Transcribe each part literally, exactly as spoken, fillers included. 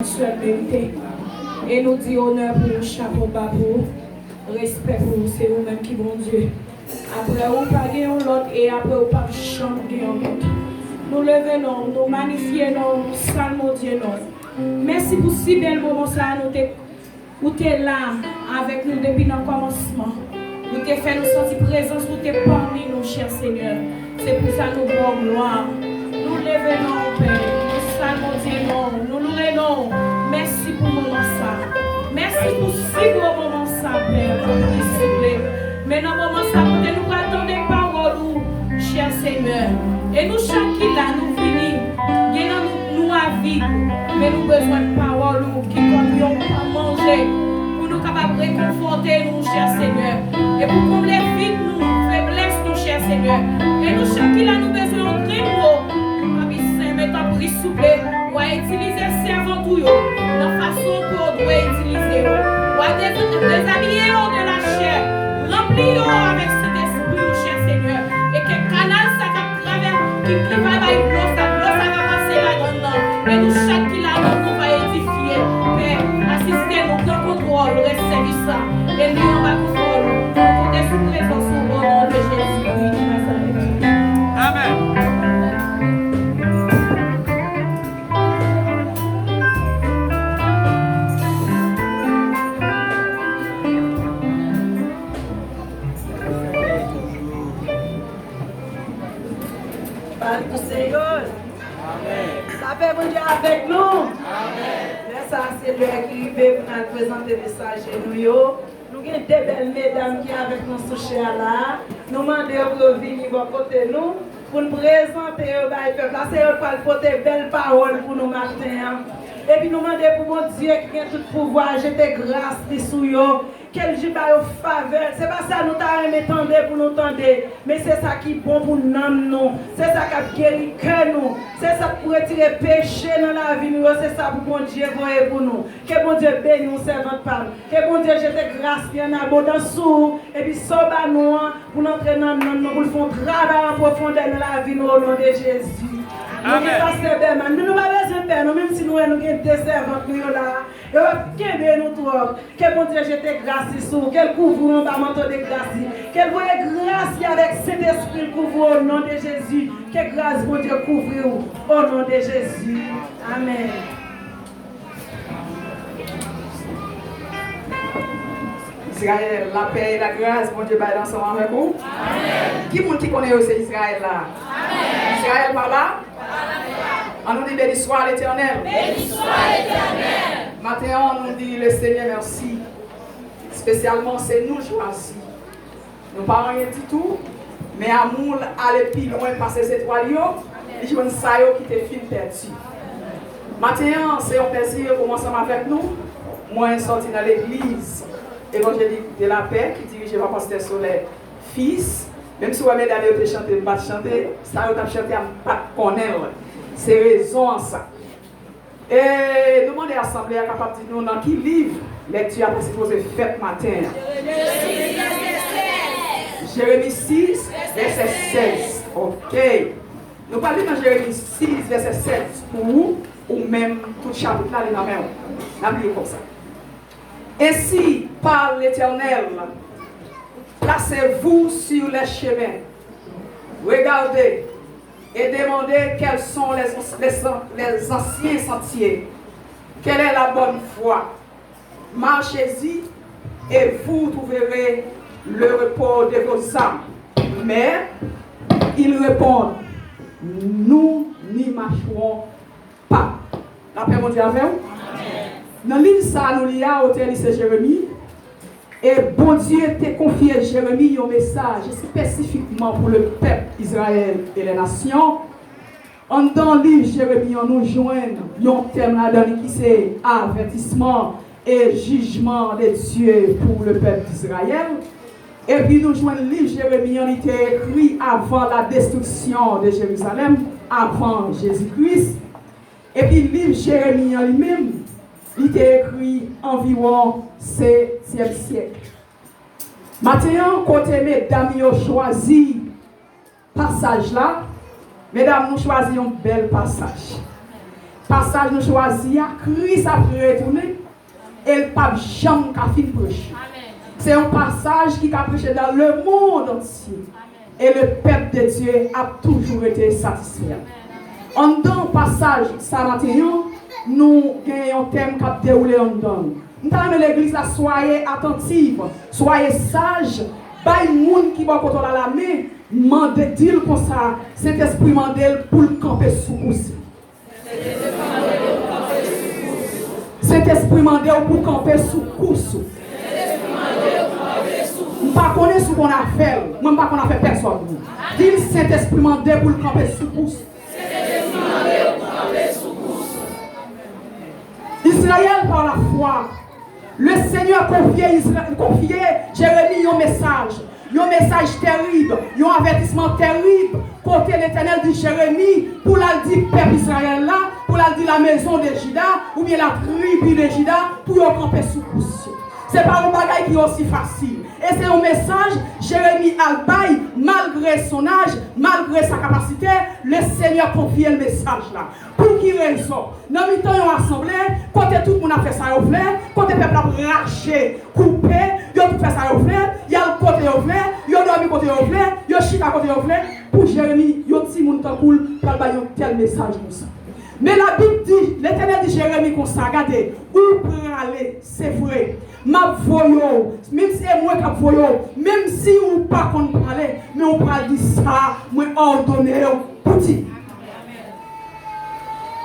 sèl merite. E nou di onè pou ou, chapo ba pou ou, respè pou ou, se ou menm ki Bondye. Apre ou pa gen yon lòt e apre ou p ap janm gen yon lòt. Nou leve non w, nou manifye non w, nou salmodye non w. Mèsi pou si bèl moman sa a nou te Ou te la avèk nou depi nan kòmansman. Ou te fè nou santi prezans ou te pami nou, chè Senyè. Se pou sa nou ba w glwa. Nou leve non w, Pè. Nou salmodye non w. Nou loure non w. Mèsi pou moman sa. Mèsi pou si gwo moman sa, Pè. Anplis souple. Men nan moman sa, kote nou pral tande pawòl ou, chè Senyè. E nou chak ki la, nou vini. Gen nan nou, nou avig, men nou bezwen pawòl ou ki kòm yon pan manje pou nou kapab rekonfòte nou, chè Senyè. E pou konble vid nou, feblès nou, chè Senyè. E nou chak ki la, nou bezwen yon grenn mo. Papi Sen, men tanpri, souple, w a itilize sèvant ou yo nan fason ke w dwe itilize yo. W a dez-, dezabiye yo de lachè, ranpli yo avèk Sentespri ou, chè Senyè. E ke kanal sa k ap travè, ki, ki va bay dlo sa, dlo sa va pase ladann nan. E nou chak ki ladann nou va edifye. Pè, asiste nou, pran kontwòl rès sèvis la. E nou anba kontwòl ou. Nou konte sou prezans ou, o non de Jezi Kris de Nazarèt. Amèn. Pale pou Senyè. Lapè Bondye avèk nou. Lè sa a, se lè ki rive pou n al prezante mesaje nou yo. Nou gen de bèl medam ki avèk nou sou chè a la a. Nou mande yo pou yo vini bò kote nou, pou n prezante yo bay pèp la. Se yo k pral pote bèl pawòl pou nou maten an. Epi nou mande pou Bondye ki gen tout pouvwa jete gras li sou yo. Ke l jis ba yo favè. Se pa sa nou ta renmen tande pou nou tande, men se sa ki bon pou nanm nou. Se sa k ap geri kè nou. Se sa k pou retire peche nan lavi nou yo. Se sa pou Bondye voye pou nou. Ke Bondye beni w, sèvant pa m. Ke Bondye jete gras li an abondans sou ou, epi sa w ba nou an, pou l antre nan nanm nou, pou l fè yon travay an pwofondè nan lavi nou, o non de Jezi. Nou gen Amèn. Pastè Bèman. Nou, nou pa bezwen pè, non, menm si nou wè nou gen de sèvant nou yo la a, yo p ap kenbe nou twòp. Ke Bondye jete gras li sou ou, ke l kouvri w anba manto de gras li, ke l voye gras li avèk Sentespri l kouvri w o non de Jezi. Ke gras Bondye kouvri w o non de Jezi. Amèn. Izrayèl, lapè e lagras Bondye bay la ansanm avèk ou. Amèn. Ki moun ki konnen yo se Izrayèl la? Amèn. Izrayèl pa la? Annou di, Béni soit l'Éternel. Béni soit l'Éternel. Maten an, nou di Lesenyè mèsi. Espesyalman, se nou chwazi. Nou pa anyen ditou, men amou l ale pi lwen pase zetwal yo, li jwenn sa yo ki te fin pèdi. Maten an, se yon plèzi pou mwen ansanm avèk nou. Mwen sòti nan legliz Evanjelik de la Paix ki dirije pa pastè Solè Fils. Menm si w wè medam yo te chante, m pa t chante, sa yo t ap chante a, m pa t konnen l. Se rezon an sa. E nou mande asanble a kapab di nou nan ki liv lekti a ta sipoze fèt maten an. Jeremi sis, vèsè sèz. Ok. Nou pral li nan Jeremi sis, vèsè sèz pou ou, ou menm, tout chapit la, li nan men w. N ap li l konsa. Ainsi parle l'Éternel, placez-vous sur les chemins, regardez et demandez quels sont les, les, les anciens sentiers, quelle est la bonne voie. Marchez-y et vous trouverez le repos de vos âmes. Mais ils répondent, nous n'y marcherons pa. Lapè Bondye avè w. Nan liv sa a nou li a, otè li se Jeremi. E Bondye te konfye Jeremi yon mesaj espesifikman pou le pèp Izrayèl e lè nasyon. Anndan liv Jeremi an, nou jwenn yon tèm ladan li ki se avètisman e jijman de Dye pou le pèp d'Izrayèl. Epi nou jwenn liv Jeremi an, li te ekri avan la destriksyon de Jerizalèm, avan Jezi Kris. Epi liv Jeremi an li menm, li te ekri anviwon setyèm syèk. Maten an, kote medam yo chwazi pasaj la, medam, nou chwazi yon bèl pasaj. Pasaj nou chwazi a, Kris ap retounen e l p ap janm ka fin preche. Se yon pasaj ki ka preche dans le monde entier. E le pèp de Dye ap toujou rete satisfè. Anndan pasaj sa maten an, nou gen yon tèm k ap dewoule anndan l. M ta renmen legliz la, soyez attentifs, soyez sages, bay moun ki bò kote w la lamen, mande, di l konsa, Sentespri mande l pou l kanpe sou kous li. Sentespri mande w pou kanpe sou kous ou. M pa konnen si w konn afè l. Mwen, m pa konn afè pèsòn. Di l, Sentespri mande pou l kanpe sou kous ou. Israël, par la foi, le Seigneur konfye Isra-, konfye Jeremi yon mesaj, yon mesaj terib, yon avètisman terib, kote Letènèl di Jeremi pou l al di pèp Izrayèl la, pou l al di la maison de Juda, oubyen la tribi de Jida, pou yo kanpe sou kous yo. Se pa yon bagay ki osi fasil. E se yon mesaj Jeremi al bay, malgre son aj, malgre sa kapasite, le Senyè konfye l mesaj la. Pou ki rezon? Nan mitan yon asanble, kote tout moun ap fè sa yo vle, kote pèp la ap rache, koupe, yo tout fè sa yo vle, y al kote yo vle, yo dòmi kote yo vle, yo chita kote yo vle, pou Jeremi, yon timoun tankou l, pral bay yon tèl mesaj konsa. Men Labib di, Letènèl di Jeremi konsa, gade, ou prale, se vre, m ap voye w, menm si e mwen k ap voye w, menm si ou pa konn prale, men ou pral di sa mwen òdone w pou di.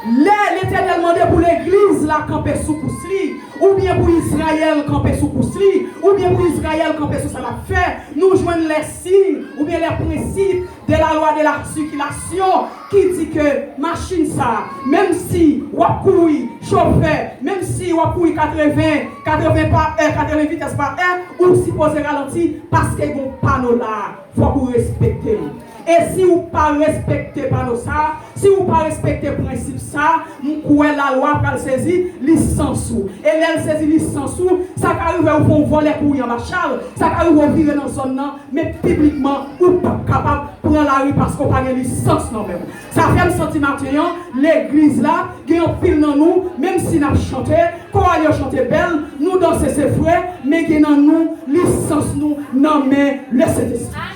Lè Letènèl mande pou legliz la kanpe sou kous li, oubyen pou Izrayèl kanpe sou kous li, oubyen pou Izrayèl kanpe sou sa l ap fè, nou jwenn lè siy oubyen lè prensip de la lwa de la sikilasyon ki di ke machin sa, menm si w ap kouri, chofè, menm si w ap kouri katreven, katreven pa è, katreven vitès pa è, ou sipoze ralanti paske gon pano la, fòk ou respekte l. E si ou pa respekte pano sa, si ou pa respekte prensip sa, m kwè lalwa pral sezi lisans ou. E lè l sezi lisans ou, sa ka rive ou fè yon vòlè kouri anba chal, sa ka rive ou vire nan zòn nan, men piblikman ou p ap kapab pran lari paske ou pa gen lisans nan men w. Sa fè m santi maten an, legliz la, gen anpil nan nou, menm si n ap chante, kowal yo chante bèl, nou danse se vre, men gen nan nou, lisans nou nan men Lesentespri.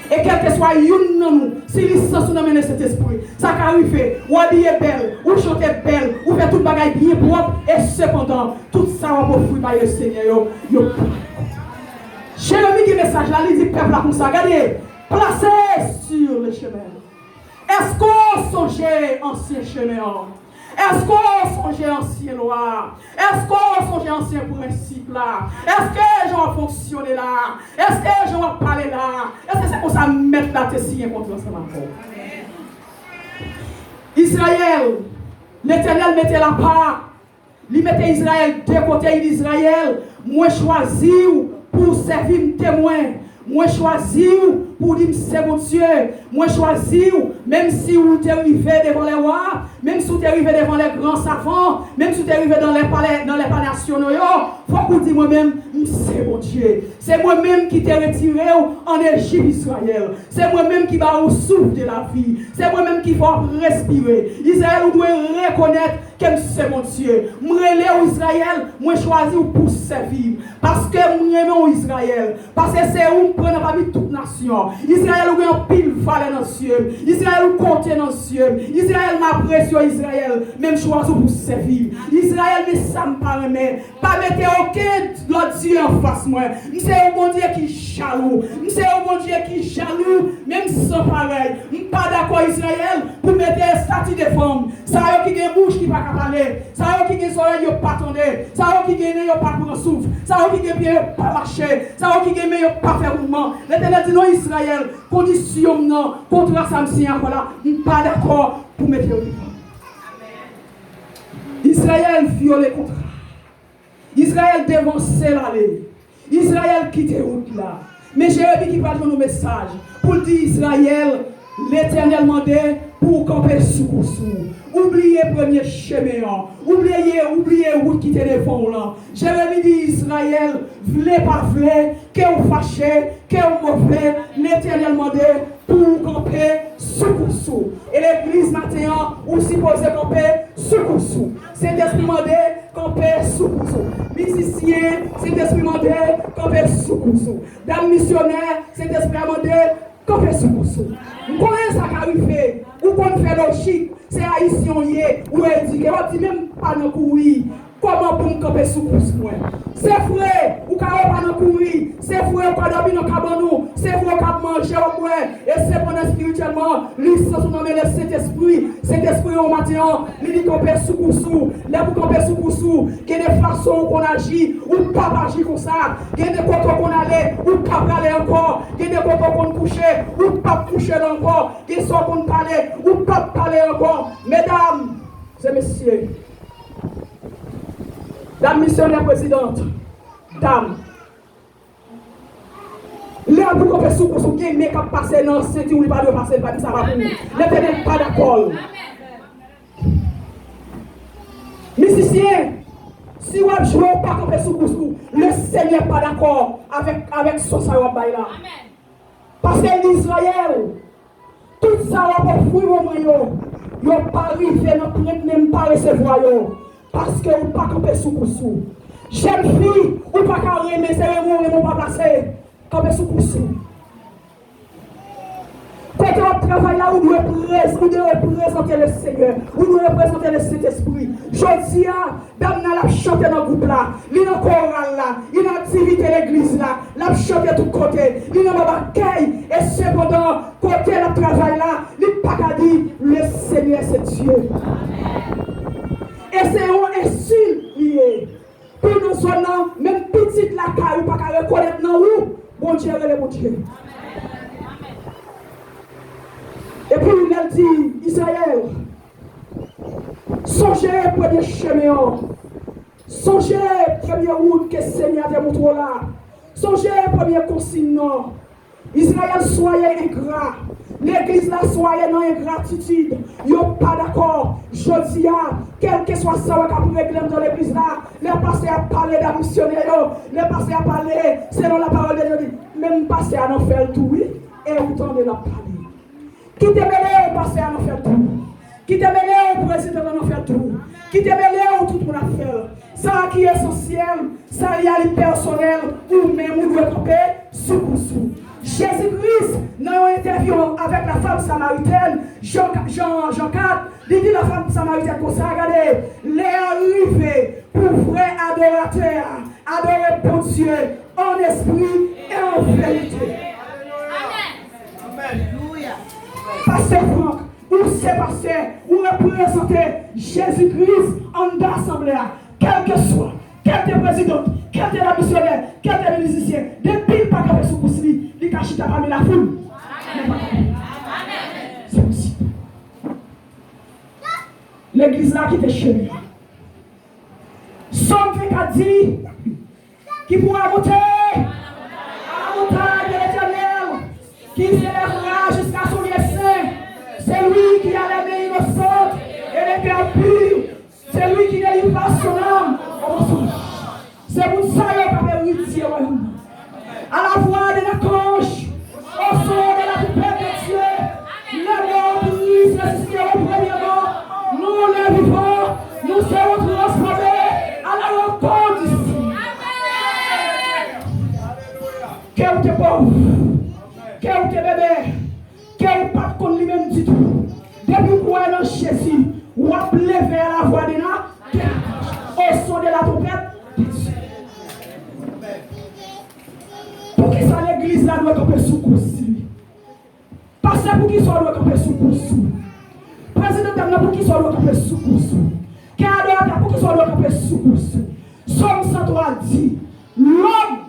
E kèlkeswa youn nan nou, si lisans ou nan men Lesentespri, sa ka rive, ou abiye bèl, ou chante bèl, ou fè tout bagay byen pwòp, e sepandan, tout sa w ap ofri bay Lesenyè yo, yo pa. Jeremi gen mesaj la, li di pèp la konsa, gade, placez sur le chemin. Èske w sonje ansyen chemen an? Èske w sonje ansyen lwa a? Èske w sonje ansyen prensip la? Èske jan w ap fonksyone la? Èske jan w ap pale la? Èske se konsa mèt la te siyen kontra ansanm avè w? Izrayèl, Letènèl mete l apa. Li mete Izrayèl de kote, li di, Izrayèl, mwen chwazi w pou w sèvi m temwen. Mwen chwazi w pou w di m se Bondye. Mwen chwazi w, menm si w te rive devan lè wa, menm si w te rive devan lè gran savan, menm si w te rive nan lè palè, nan lè palè nasyonal yo, fòk ou di mwen menm, m se Bondye. Se mwen menm ki te retire w ann Ejip, Izrayèl. Se mwen menm ki ba w souf de lavi. Se mwen menm ki fè w ap respire. Izrayèl, ou dwe rekonèt ke m se Bondye. M rele w Izrayèl, mwen chwazi w pou sèvi m. Paske m renmen w Izrayèl. Paske se ou m pran nan pami tout nasyon. Izrayèl, ou gen anpil valè nan zye m. Izrayèl, ou konte nan zye m. Izrayèl, m apresye w Izrayèl, men m chwazi w pou sèvi m. Izrayèl, men sa m pa renmen. Pa mete okenn lòt dye anfas mwen. M se yon Bondye ki jalou. M se yon Bondye ki jalou, menm san parèy. M pa dakò Izrayèl pou mete estati devan m. Sa yo ki gen bouch ki pa ka pale. Sa yo ki gen zòrèy yo pa tande. Sa yo ki gen nen yo pa pran souf. Sa yo ki gen pye yo pa mache. Sa yo ki gen men yo pa fè mouvman. Letènèl di non Izrayèl, kondisyon m nan, kontra sa m siyen avè w la, m pa dakò pou mete yo devan m. Izrayèl vyole kontra. Izrayèl devanse l ale. Izrayèl kite wout la. Men Jeremi ki pral jwenn yon mesaj pou l di Izrayèl, Letènèl mande pou w kanpe sou kous ou. Ou bliye premye chemen an. Ou bliye, ou bliye wout ki te devan w lan. Jeremi di Izrayèl, vle pa vle, ke w fache, ke w move, Letènèl mande pou w kanpe sou kous ou. E legliz maten an, ou sipoze kanpe sou kous ou. Sentespri mande, kanpe sou kous ou. Mizisyen, Sentespri mande, kanpe sou kous ou. Dam misyonè, Sentespri a mande, kanpe sou kous ou. M konnen sa ka rive. Ou konn fè lojik. Se Ayisyen w ye, ou edike. W ap di, "Men m pa nan kouri. Kòman pou m kanpe sou kous mwen?" Se vre, ou ka repa nan kouri. Se vre, ou ka dòmi nan kabann ou. Se vre, ou ka ap manje, w ap bwè. E sepandan, espirityèlman, lisans ou nan men Lesentespri. Sentespri an maten an, li di kanpe sou kous ou. Lè pou kanpe sou kous ou, gen de fason ou konn aji, ou p ap aji konsa. Gen de kote ou konn ale, ou p ap prale ankò. Gen de kote ou konn kouche, ou p ap kouche la ankò. Gen sa w konn pale, ou p ap pale ankò. Medam, se mesye. Dam misyonè, prezidant, dam. Lè pou kanpe sou kous ou, gen men k ap pase nan senti w, li pa dwe pase, li pa di sa pa pou ou. Letènèl pa dakò l. Mizisyen, si w ap jwe, w pa kanpe sou kous ou, Lesenyè pa dakò avèk, avèk son sa yo w ap bay la. Paske Izrayèl, tout sa w ap ofri ban mwen yo, yo pa rive nan prent, men m pa resevwa yo, paske ou pa kanpe sou kous ou. Jèn fi, ou pa ka renmen, se renmen w renmen, ou pa plase. Kanpe sou kous ou. Kote w ap travay la, ou dwe prez-, ou dwe reprezante Lesenyè, ou dwe reprezante Lesentespri. Jodi a, dam nan l ap chante nan gwoup la, li nan koral la, li nan aktivite legliz la, l ap chante tout kote, li nan bab akèy, e sepandan, kote l ap travay la, li pa ka di, "Le Seigneur c'est Dieu." E se yon ensilt li ye. Pou nou zòn nan, menm pitit lakay ou pa ka rekonèt nan ou, Bondye rele Bondye. Epi lè l di, Izrayèl, sonje premye chemen an. Sonje premye wout ke Senyè a te montre w la. Sonje premye konsiy nan. Izrayèl, swaye engra. Legliz la, swaye nan engratitid. Yo pa dakò. Jodi a, kèlkeswa sa w wè k ap regle anndan legliz la, lè pastè a pale, dam misyonè yo, lè pastè a pale selon lapawòl de Dye, di, menm pastè a nan fè l tou, wi. E ou tande l ap pale. Kite mele w, pastè a nan fè l tou. Kite mele w, prezidan an nan fè l tou. Kite mele w, tout moun ap fè l. Sa a ki esansyèl, sa li a li pèsonèl, ou menm ou dwe kanpe sou kous ou. Jezi Kris, nan yon entèvyou avèk la femme samaritaine, Jan, Jan, Jan kat, li di la femme samaritaine konsa, gade, lè a rive pou vrè adoratè a adore Bondye an espri e an verite. Pastè Frank, ou se pastè, ou reprezante Jezi Kris anndan asanble a. Kèlkeswa, kèl te prezidan, kèl te dam misyonè, kèl te mizisyen, depi l pa kanpe sou kous li, li ka chita pami lafoul. Men pa kanpe. Se posib. Legliz la kite chemen. Sòm venkat di, qui pourra monter à la montagne de l'Éternel, qui s'élèvera jusqu'à son lieu saint. C'est lui qui a les mains innocentes et les cœurs purs. C'est lui qui délivre son âme au mensonge. Se moun sa yo k ap eritye wayòm nan. À la voix des archanges, au son de la trompette de Dieu, les morts puissent ressusciter au premier mot. Nous, les vivants, nous serons transformés à la rencontre du Seigneur. Ke ou te pòv, ke ou te bebe, ke ou pa t konn li menm ditou. Depi w kwè nan Jezi, w ap leve à la voix de la, au son de la trompette de Dieu. Poukisa legliz la dwe kanpe sou kous li? Pastè, poukisa w dwe kanpe sou kous ou? Prezidan dam nan, poukisa w dwe kanpe sou kous ou? Kè adoratè, poukisa w dwe kanpe sou kous ou? Sòm san twa di, L'homme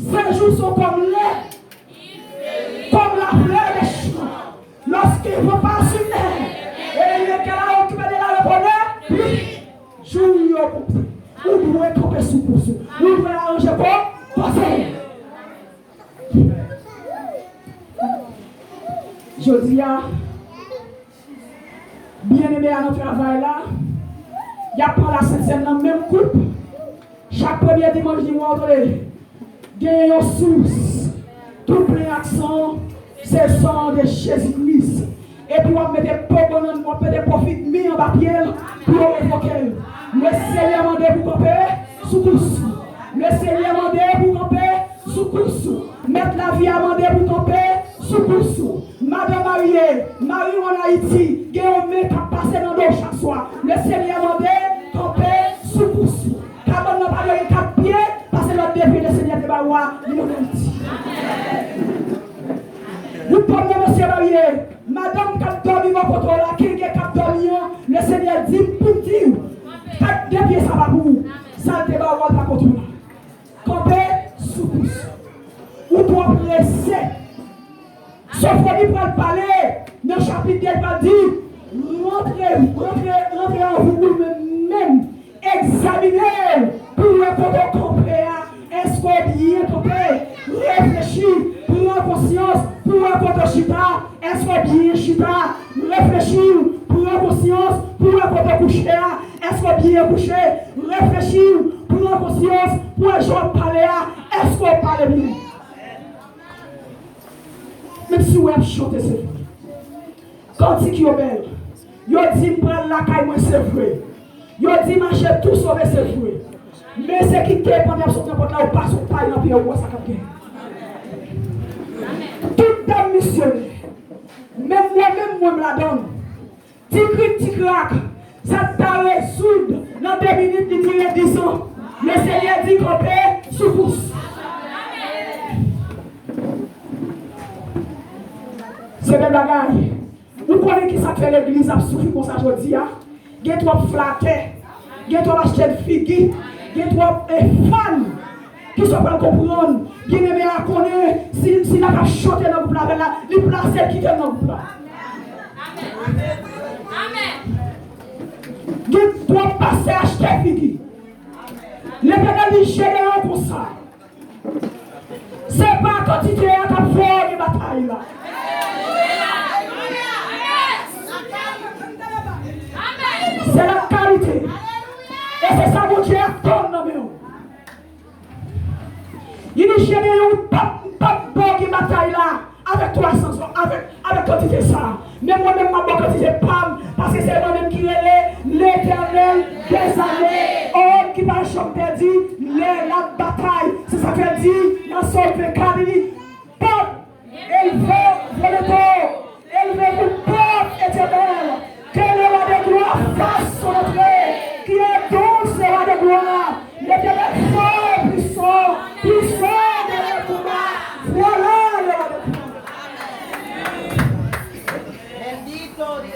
Ses jours sont comme l'herbe, comme la fleur des champs. Lorsqu'il repart sur terre, et lequel a occupé de la reprenait, lui, jou yo konte. Ou dwe kanpe sou kous ou. Ou dwe aranje kò, koze. Jodi a, Byeneme a nan travay la, y ap pran Lasentsèn nan menm koup. Chak premye dimanch di mwa, w tande, gen yon sous tou plen ak san, se san de Jezi Kris. Epi w ap mete po bannann, w ap mete po fig mi anba pye l pou yo revoke l. Lesenyè mande pou kanpe sou kous ou. Lesenyè mande pou kanpe sou kous ou. Mèt lavi a mande pou kanpe sou kous ou. Madanm marye, mari w ann Ayiti, gen yon men k ap pase nan do w chak swa. Lesenyè mande kanpe sou kous ou. Kabann nan pa dwe gen kat pye, pase lòt de pye Lesenyè te ba w a, li ann Ayiti. Ou kòm yon mesye marye, madanm k ap dòmi bò kote w la, kenke k ap dòmi an, Lesenyè di m pou m di w, kat de pye sa pa pou ou. Sa l te ba w a, l pa kote w la. Kanpe sou kous ou. Ou twò prese. Sofoni pral pale nan chapit de, l pral di, rantre, rantre, rantre an vou ou menm, menm, egzamine w pou w wè kote w kanpe a, èske w byen kanpe? Reflechi, pran konsyans pou w wè kote w chita, èske w byen chita? Reflechi, pran konsyans pou w wè kote w kouche a, èske w byen kouche? Reflechi, pran konsyans pou w wè jan w ap pale a, èske w pale byen? Menm si w ap chante, se vre. Kantik yo bèl. Yo di m pral lakay mwen, se vre. Yo di m achte tou sove, se vre. Men se kite pandan y ap sot nan pòt la, ou pa sot pay nan pye, ou wè sa k ap gen. Tout dam misyonè. Menm mwen, menm mwen, m ladann. Ti krik, ti krak, sa t ta rezoud nan de minit, li dire dizan. Lesenyè di kanpe sou kous. Se bèl bagay. Ou konnen ki sa k fè legliz ap soufri konsa jodi a? Gen twòp flatè, gen twòp achte figi, gen twòp, eh, fan. Kisa w pral konprann? Byeneme a konnen si, si l ap chante nan gwoup la avè l la, li plase l kite l nan gwoup la. Gen twòp pastè achte figi. Letènèl di Jedeyon konsa, se pa kantite a k ap fè w gen batay la. Se la kalite. E se sa Bondye atann nan men w. Li di Jedeyon, m p ap, m p ap ba w gen batay la avèk twa san zòm, avèk, avèk kantite sa a. Men mwen menm, m ap ba w kantite pa m, paske se mwen menm ki rele Letènèl dèzame, òm ki pa janm pèdi lè l ap batay. Se sa k fè l di nan Sòm vennkat, li di, pòt, elve vo leto, élevez-vous, portes éternelles, que le roi de gloire fasse son entrée, qui est donc ce roi de gloire, l'Éternel fort et puissant, puissant dans les combats. Voilà le roi de gloire.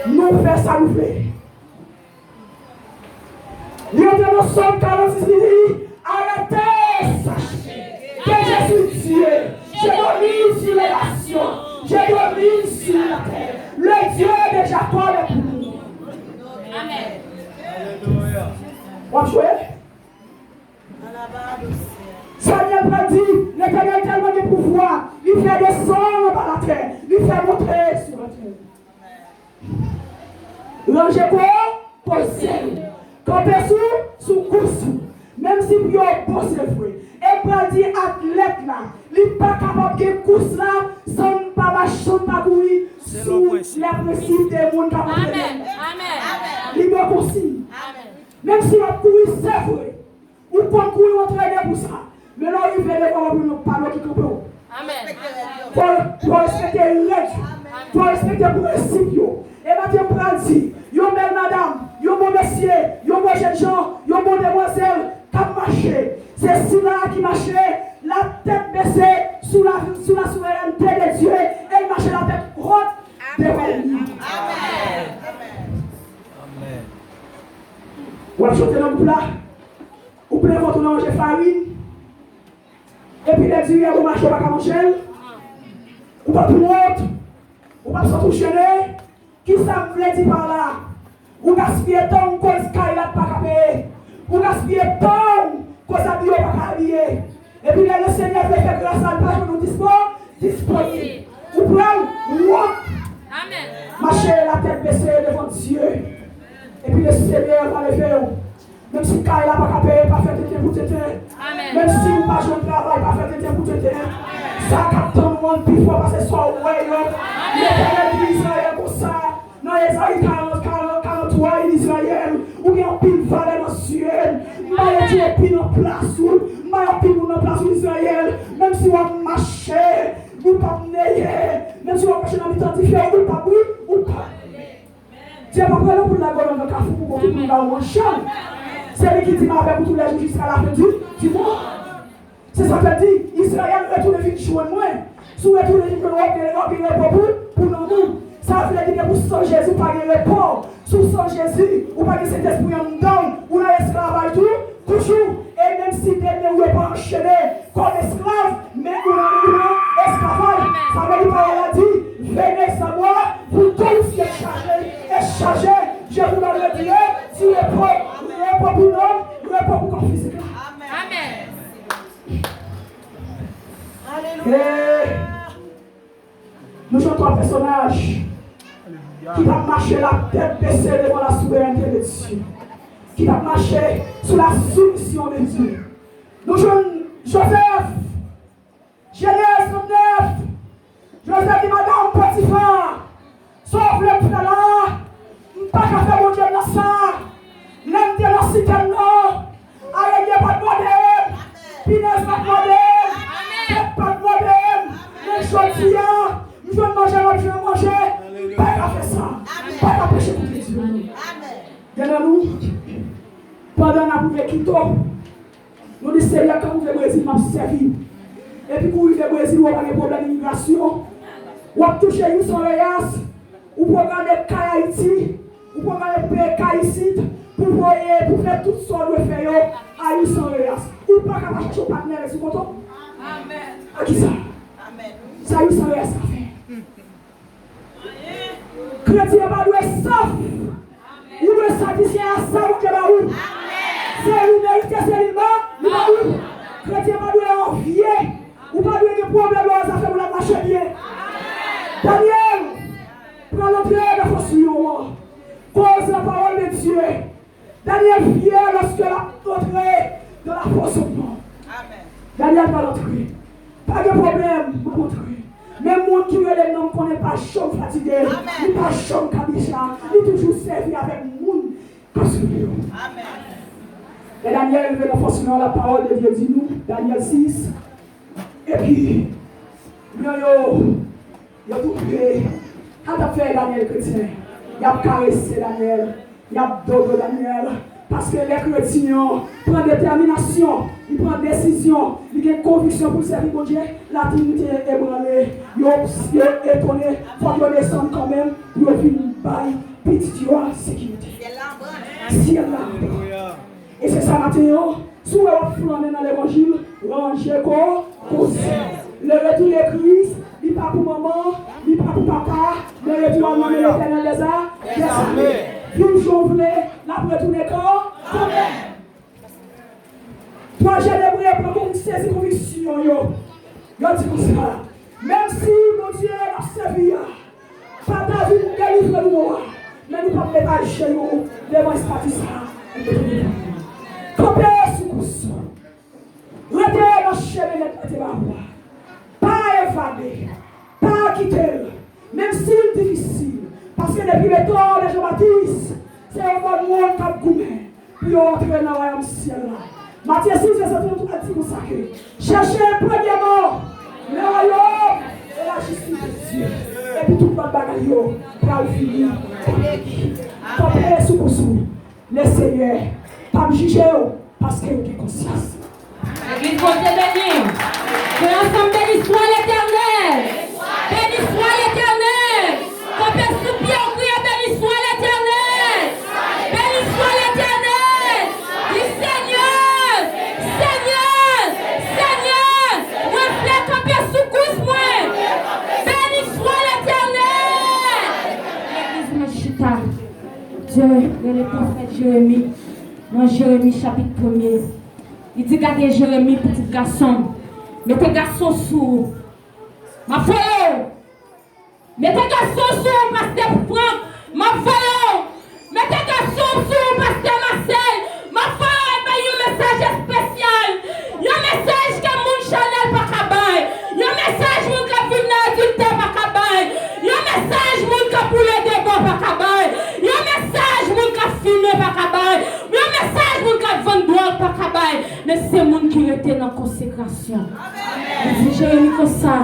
Nou fè sa nou vle. Li antre nan Sòm karannsis, li di, arrêtez, sachez que je suis Dieu, je domine sur les nations, je domine sur la terre. Le Dieu de Jacob est pour nous. Amen. W ap jwe? Sanyè pral di, Letènèl tèlman gen pouvwa, li fè desann anba latè, li fè monte sou latè. Ranje kò w, poze w. Kanpe sou, sou kous ou. Menm si pye w bon, se vre. E m pral di atlèt la, li pa kapab gen kous la san m pa mache, san m pa kouri sou lè prensip de moun k ap antrene. Amen. Amen. Li gen konsiy. Amen. Menm si w ap kouri, se vre. Ou konn kouri, w antrene pou sa. Men lè w rive devan, w ap jwenn yon pano ki kanpe w. Amen. Fò, fò w respekte règ. Fò w respekte prensip yo. E maten m pral di, yon bèl madanm, yon bon mesye, yon bon jènjan, yon bon demwazèl k ap mache, se sila a ki mache, la tèt bese sou la, sou la souverènte de Dye, e l mache la tèt wòt devan lènmi. Amen. Amen. W ap chante nan gwoup la. Ou plen vant ou nan manje farin. Epi lè diri a bon mache, ou pa ka manje l. Ou p ap wont. Ou p ap santi w jennen. Kisa m vle di pa la? Ou gaspiye tan w koz kay la pa ka peye. Ou gaspiye tan w koz abiye w pa ka abiye. Epi lè Lesenyè vle fè gras la, l pa jwenn ou dispo, disponib. Ou pral wont. Amen. Mache la tèt bese devan Dye. Epi Lesenyè va leve w. Menm si kay la pa ka peye, pa fè tenten pou tenten. Amen. Menm si ou pa jwenn travay, pa fè tenten pou tenten. Sa k ap tann ou an pi fò pase sa w wè yo. Amen. Letènèl di Izrayèl konsa, Ezayi karant, karant, karant twa, Izrayèl, ou gen anpil valè nan zye m. M pa retire pi nan plas ou. M pa yon pi moun nan plas ou, Izrayèl. Menm si w ap mache, ou p ap neye. Menm si w ap mache nan mitan dife, ou p ap, wi, ou p ap. Dye pa prale pou l lage w nan kafou pou kote pou l ba ou manje. Se li ki di m avèk ou tou lè jou jiska lafen di, di mond. Se sa k fè di, Izrayèl, retounen vin jwenn mwen. Si w retounen vin jwenn mwen, w ap gen, w ap gen repo pou, pou nanm ou. Sa vle di ke pou san Jezi, ou pa gen repo. Si w san Jezi, ou pa gen Sentespri anndan w, ou nan esklavaj tou, toujou. E menm si demen ou yo pa anchene kòm esklav, men ou nan, ou nan esklavaj. Sa vle di pawòl la di, venez à moi, vous tous qui êtes chargés et chargés, je vous donnerai du, du repos, repo pou nanm, repo pou kò fizik la. Amen. E nou jwenn twa pèsonaj ki t ap mache la tèt bese devan la souverènte de Dye, ki t ap mache sou la soumisyon de Dye. Nou jwenn Jozèf, Jenèz trannèf, Jozèf di madanm Potifa, sa w vle m fè la? M pa ka fè Bondye m nan sa. Lè m te nan sitè m nan, areye pa t mòde m, pinèz pa t mòde m, bèt pa t mòde m. Men jodi a, m jwenn manje, m ap jwenn manje. M pa ka fè sa. M pa ka peche kont Bondye. Gen nan nou, pandan n ap rive Kito, nou di, Senyè, kan m rive Brezil, m ap sèvi w. Epi kou w rive Brezil, w pa gen pwoblèm imigrasyon. W ap touche huit cents reais, ou pwograme kay Ayiti, ou pwograme peye kay isit, pou voye, pou fè tout sa w dwe fè yo a huit cents reais. Ou pa ka pa chache yon patnè sou konto? Amen. A kisa? Amen. Sa huit cents reais ka fè? Kretyen pa dwe sof. Ou dwe satisfè a sa Bondye ba ou. Se ou merite, se li ba, li ba ou. Kretyen pa dwe anvye. Ou pa dwe gen pwoblèm lè w wè zafè moun ap mache byen. Danyèl, pran lantre nan fòs liyon an. Koz la pawòl de Dye. Danyèl fyè lòske l ap antre nan la fosse aux lions. Danyèl pral antre. Pa gen pwoblèm, m ap antre. Men moun ki rele m nan, m konnen pa janm fatige, li pa janm kabicha, li toujou sèvi avèk moun k ap swiv li yo. Lè Danyèl rive nan fòs liyon an, la pawòl de Dye di nou, Danyèl sis, epi liyon yo, yo toufe. Sa t ap fè Danyèl kretyen? Y ap karese Danyèl. Y ap dodo Danyèl, paske lè kretyen an pran detèminasyon, li pran desizyon, li gen konviksyon pou l sèvi Bondye, latrin te ebranle, yo, yo etone, fòk yo desann kanmenm pou yo vin bay pitit yo a sekirite. Syèl la anba. E se sa maten an, si w wè w ap flannen nan levanjil, ranje ko, koze. Le retour de Christ, li pa pou manman, li pa pou papa, men retour a nan men Letènèl dèza, dèzame. Viv jan w vle, l ap retounen kan, kanmenm. Twa jèn Ebre pran konvi-, sezi konviksyon yo. Yo di konsa, menm si Bondye n ap sèvi a pa ta vin delivre nou a, men nou p ap met ajenou devan estati sa a. Kanpe sou kous ou. Rete nan chemen Mèt la te ba ou a. Pa evade. Pa kite l. Menm si l difisil. Paske depi letan de Jan Batis, se yon bann moun k ap goumen pou yo antre nan wayòm syèl la. Matye sis, vèsè tranntrwa di konsa ke, chèche premyèman le royaume et la justice de Dieu, epi tout lòt bagay yo pral vini. Kanpe sou kous ou. Lesenyè p ap jije w paske w gen konsyans. Legliz Bondye beni. Fè ansanm, béni soit l'Éternel. Béni soit l'Éternel. Kanpe sou pye w, kriye, béni soit l'Éternel. Béni soit l'Éternel. Di, Senyè, Senyè, Senyè, mwen vle kanpe sou kous mwen. Béni soit l'Éternel. Legliz mwen chita. Dye rele pwofèt Jeremi nan Jeremi chapit premye. Li di, gade Jeremi, pitit gason m, mete gason sou ou. M ap voye w. Mete gason sou ou, pastè Frank, m ap voye w. Mete gason sou ou, pastè Marcel, m ap voye w. E bay yon mesaj espesyal. Yon mesaj ke moun chanèl pa ka bay. Yon mesaj moun k ap viv nan adiltè pa ka bay. Yon mesaj moun k ap boule de bò pa ka bay. Men se moun ki rete nan konsekrasyon. Li di Jeremi konsa,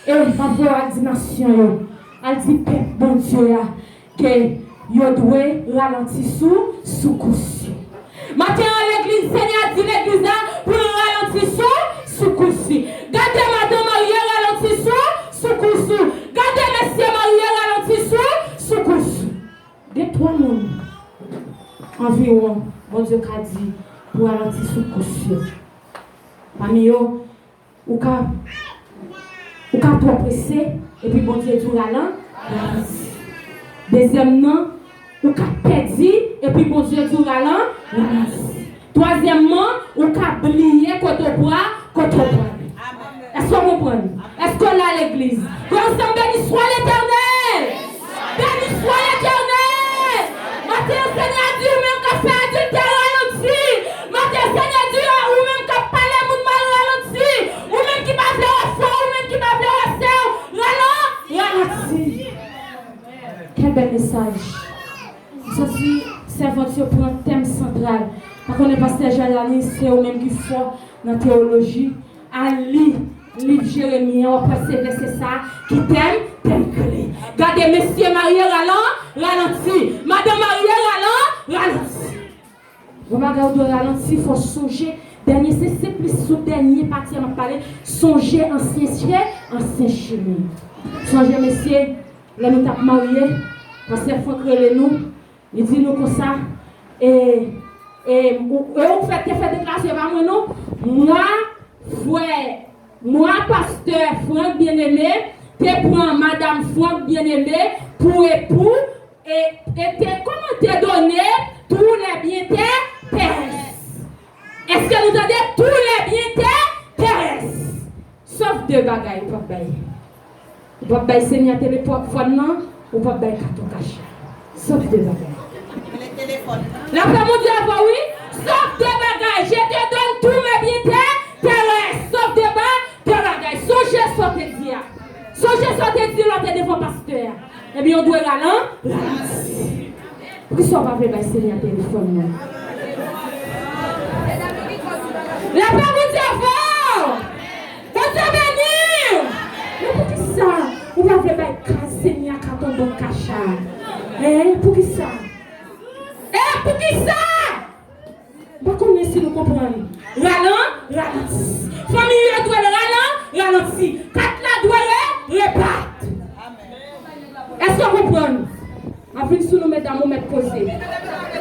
e m ap voye w al di nasyon yo, al di pèp Bondye a, ke yo dwe ralanti sou soukous yo. Maten an, legliz, Senyè a di legliz la pou l ralanti sou soukous li. Gade madan marye ralanti sou soukous ou. Gade mesye marye ralanti sou soukous ou. Gen twa moun anviwon Bondye ka di pou ralanti soukous yo. Pami yo, ou ka, ou ka twò prese, epi Bondye di w ralan, ralanti. Dezyèm nan, ou ka pèdi, epi Bondye di w ralan, ralanti. Twazyèmman, ou ka bliye kote w pra-, kote w prale. Èske w konprann? Èske w la, legliz? Kwe ansanm, beni swa Letènèl! Beni swa Letènèl! Maten an, Senyè a di, ou menm k ap fè adiltè, ralanti! Maten an, Senyè di, ou menm k ap pale moun mal, ralanti! Ou menm ki pa vle wè frè w, ou menm ki pa vle wè sè w, ralan-, ralanti! Quel bel message! M santi sèvant yo pran tèm santral. Pa konnen pastè Jalani, se ou menm ki fò nan teyoloji. Al li liv Jeremi an, w ap wè se vèsè sa a ki tèm, tèm kle. Gade, mesye marye ralan, ralanti. Madan marye ralan, ralanti. Yon bagay ou dwe ralanti, fò w sonje. Dènye, se, se plis sou dènye pati a m ap pale. Sonje ansyen che-, ansyen chemen. Sonje, mesye, lè nou t ap marye, pastè Frank rele nou, li di nou konsa, e, e, ou, e ou fè, te fè deklarasyon, e pa mwen non, mwa, frè, mwa, pastè Frank Bien-Aimé, te pran madanm Frank Bien-Aimé pou epou, e, e te, kòman, te done tous les biens te-, terrestres. Èske nou tande? Tous les biens te-, terrestres. Sòf de bagay ou p ap bay. Ou p ap bay Senyè telefòn nan, ou p ap bay katon kach la. Sòf de bagay. Lapè Bondye avè w, wi. Sòf de bagay. Je te donne tous mes biens te-, terrestres. Sòf de ba-, de bagay. Sonje sa w te di a. Sonje sa w te di lè w te devan pastè a. Ebyen, ou dwe ralan-, ralanti. Poukisa w pa vle bay Senyè telefòn nan? Lapè Bondye avè w! Bondye beni w! Men poukisa ou pa vle bay kay Senyè a katon bank kach la? Hein? Poukisa? Eh, poukisa? M pa konnen si nou konprann. Ralan, ralanti. Fanmi yo dwe ralan, ralanti. Kat la dwe re-, rebat. Èske w konprann? M ap vin sou nou, medam, ou mèt poze.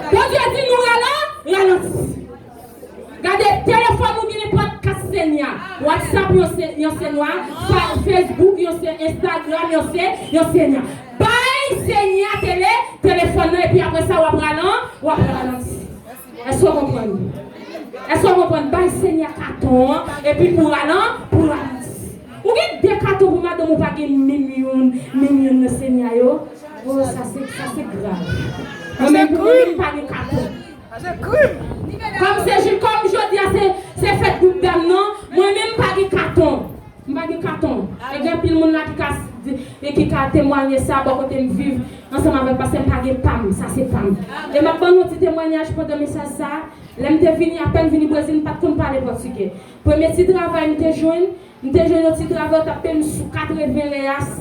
Bondye di nou ralan, ralanti. Gade, telefòn ou gen nenpòt kat Senyè. WhatsApp yon se, yon Senyè. Fa-, Facebook yon se, Instagram yon se, yon Senyè. Bay Senyè tele, telefòn nan, epi apre sa, w ap ralan, w ap ralanti. Èske w konprann? Èske w konprann? Bay Senyè katon an, epi pou ralan, pou ralanti. Ou gen de katon pou madanm ou pa gen menm youn, menm youn nan Senyè yo. Oh, sa se, sa se grav. Mwen menm pou mwen, m pa gen katon. Sa se krim. Kòm se jou, kòm jodi a se, se fèt gwoup dam nan, mwen menm m pa gen katon. M pa gen katon. E gen anpil moun la ki ka s-, di, e ki ka temwaye sa bò kote m viv ansanm avèk pastè, m pa gen pa m, sa se pa m. E m ap ban nou yon ti temwayaj pandan mesaj sa. Lè m te vini, apèn vini Brezil, m pa t konn pale pòtigè. Premye ti travay m te jwenn, m te jwenn yon ti travay, yo t ap peye m sou katreven reyas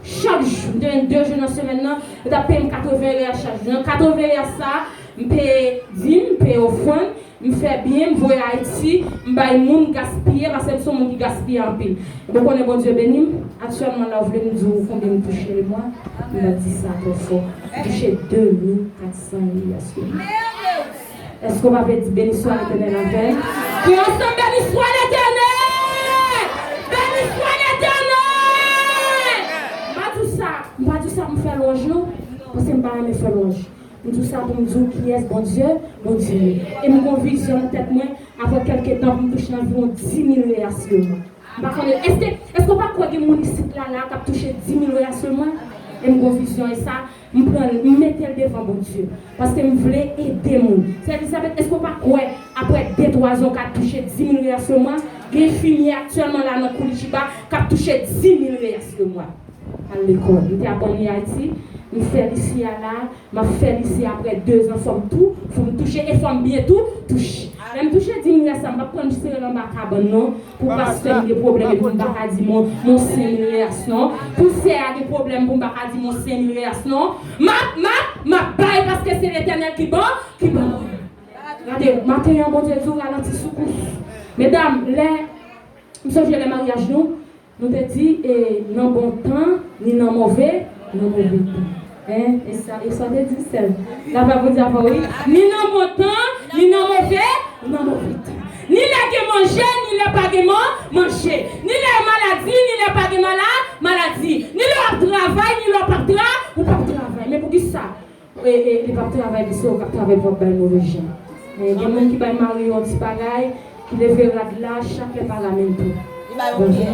chak jou. M te jwenn de jou nan semèn nan, yo t ap peye m katreven reyas chak jou. Nan katreven reyas sa, m peye dim, m peye ofrann, m fè byen, m voye Ayiti, m bay moun, m gaspiye, paske m se yon moun ki gaspiye anpil. Epi w konnen Bondye beni m, aktyèlman la, w vle m di w konbyen m touche lemwa? M pa di sa twò fò. M touche de mil kat san reyas lemwa. Èske w pa vle di beni swa Letènèl avè m? Kwe ansanm, beni swa Letènèl! Beni swa Letènèl! M pa di w sa, m pa di w sa pou m fè lwanj non, paske m pa renmen fè lwanj. M di w sa pou m di w kiyès Bondye, Bondye ye. E m gon vizyon nan tèt mwen, apre kèlke tan, pou m touche anviwon dis mil reyas lemwa. M pa konnen, èske, èske w pa kwè gen moun isit la, la, k ap touche dis mil reyas lemwa? E m gon vizyon, e sa, m pran l, m mete l devan Bondye. Paske m vle ede moun. Sè Elizabeth, èske w pa kwè, apre de, twa zan, w ka touche dis mil reyas lemwa? Gen enfimyè aktyèlman la nan Curitiba k ap touche dis mil reyas lemwa. Al lekòl. M te ap antre Ayiti, m fè l isi a la, m ap fè l isi apre de zan, fò m tou, fò m touche, e fò m byen tou touche. Lè m touche di mil rès la, m p ap pran m sere l anba kabann non. Pou pastè m gen pwoblèm epi m pa ka di mon, mon cinq mille rès non. Pou sè a gen pwoblèm pou m pa ka di mon cinq mille rès non. M ap, m ap, m ap bay paske se Letènèl ki ban, ki ban mwen. Gade, maten an Bondye di w ralanti sou kous. Medam, lè, m sonje lè maryaj nou, nou te di, e, nan bon tan, ni nan move, nan move tan. Hein? E sa, e sa te di sèl. Lapè Bondye avè w, wi. Ni nan bon tan, ni nan move, nan move tan. Ni lè gen manje, ni lè pa gen man, manje. Ni lè maladi, ni lè pa gen mala, maladi. Ni lè w ap travay, ni lè w p ap tra, ou p ap travay. Men poukisa? E, e, li p ap travay, li se ou k ap travay pou w ap bay move jan. E, gen moun ki bay mari yo yon ti bagay, ki leve rad la, chak lè Paramento. Li bay yon pye.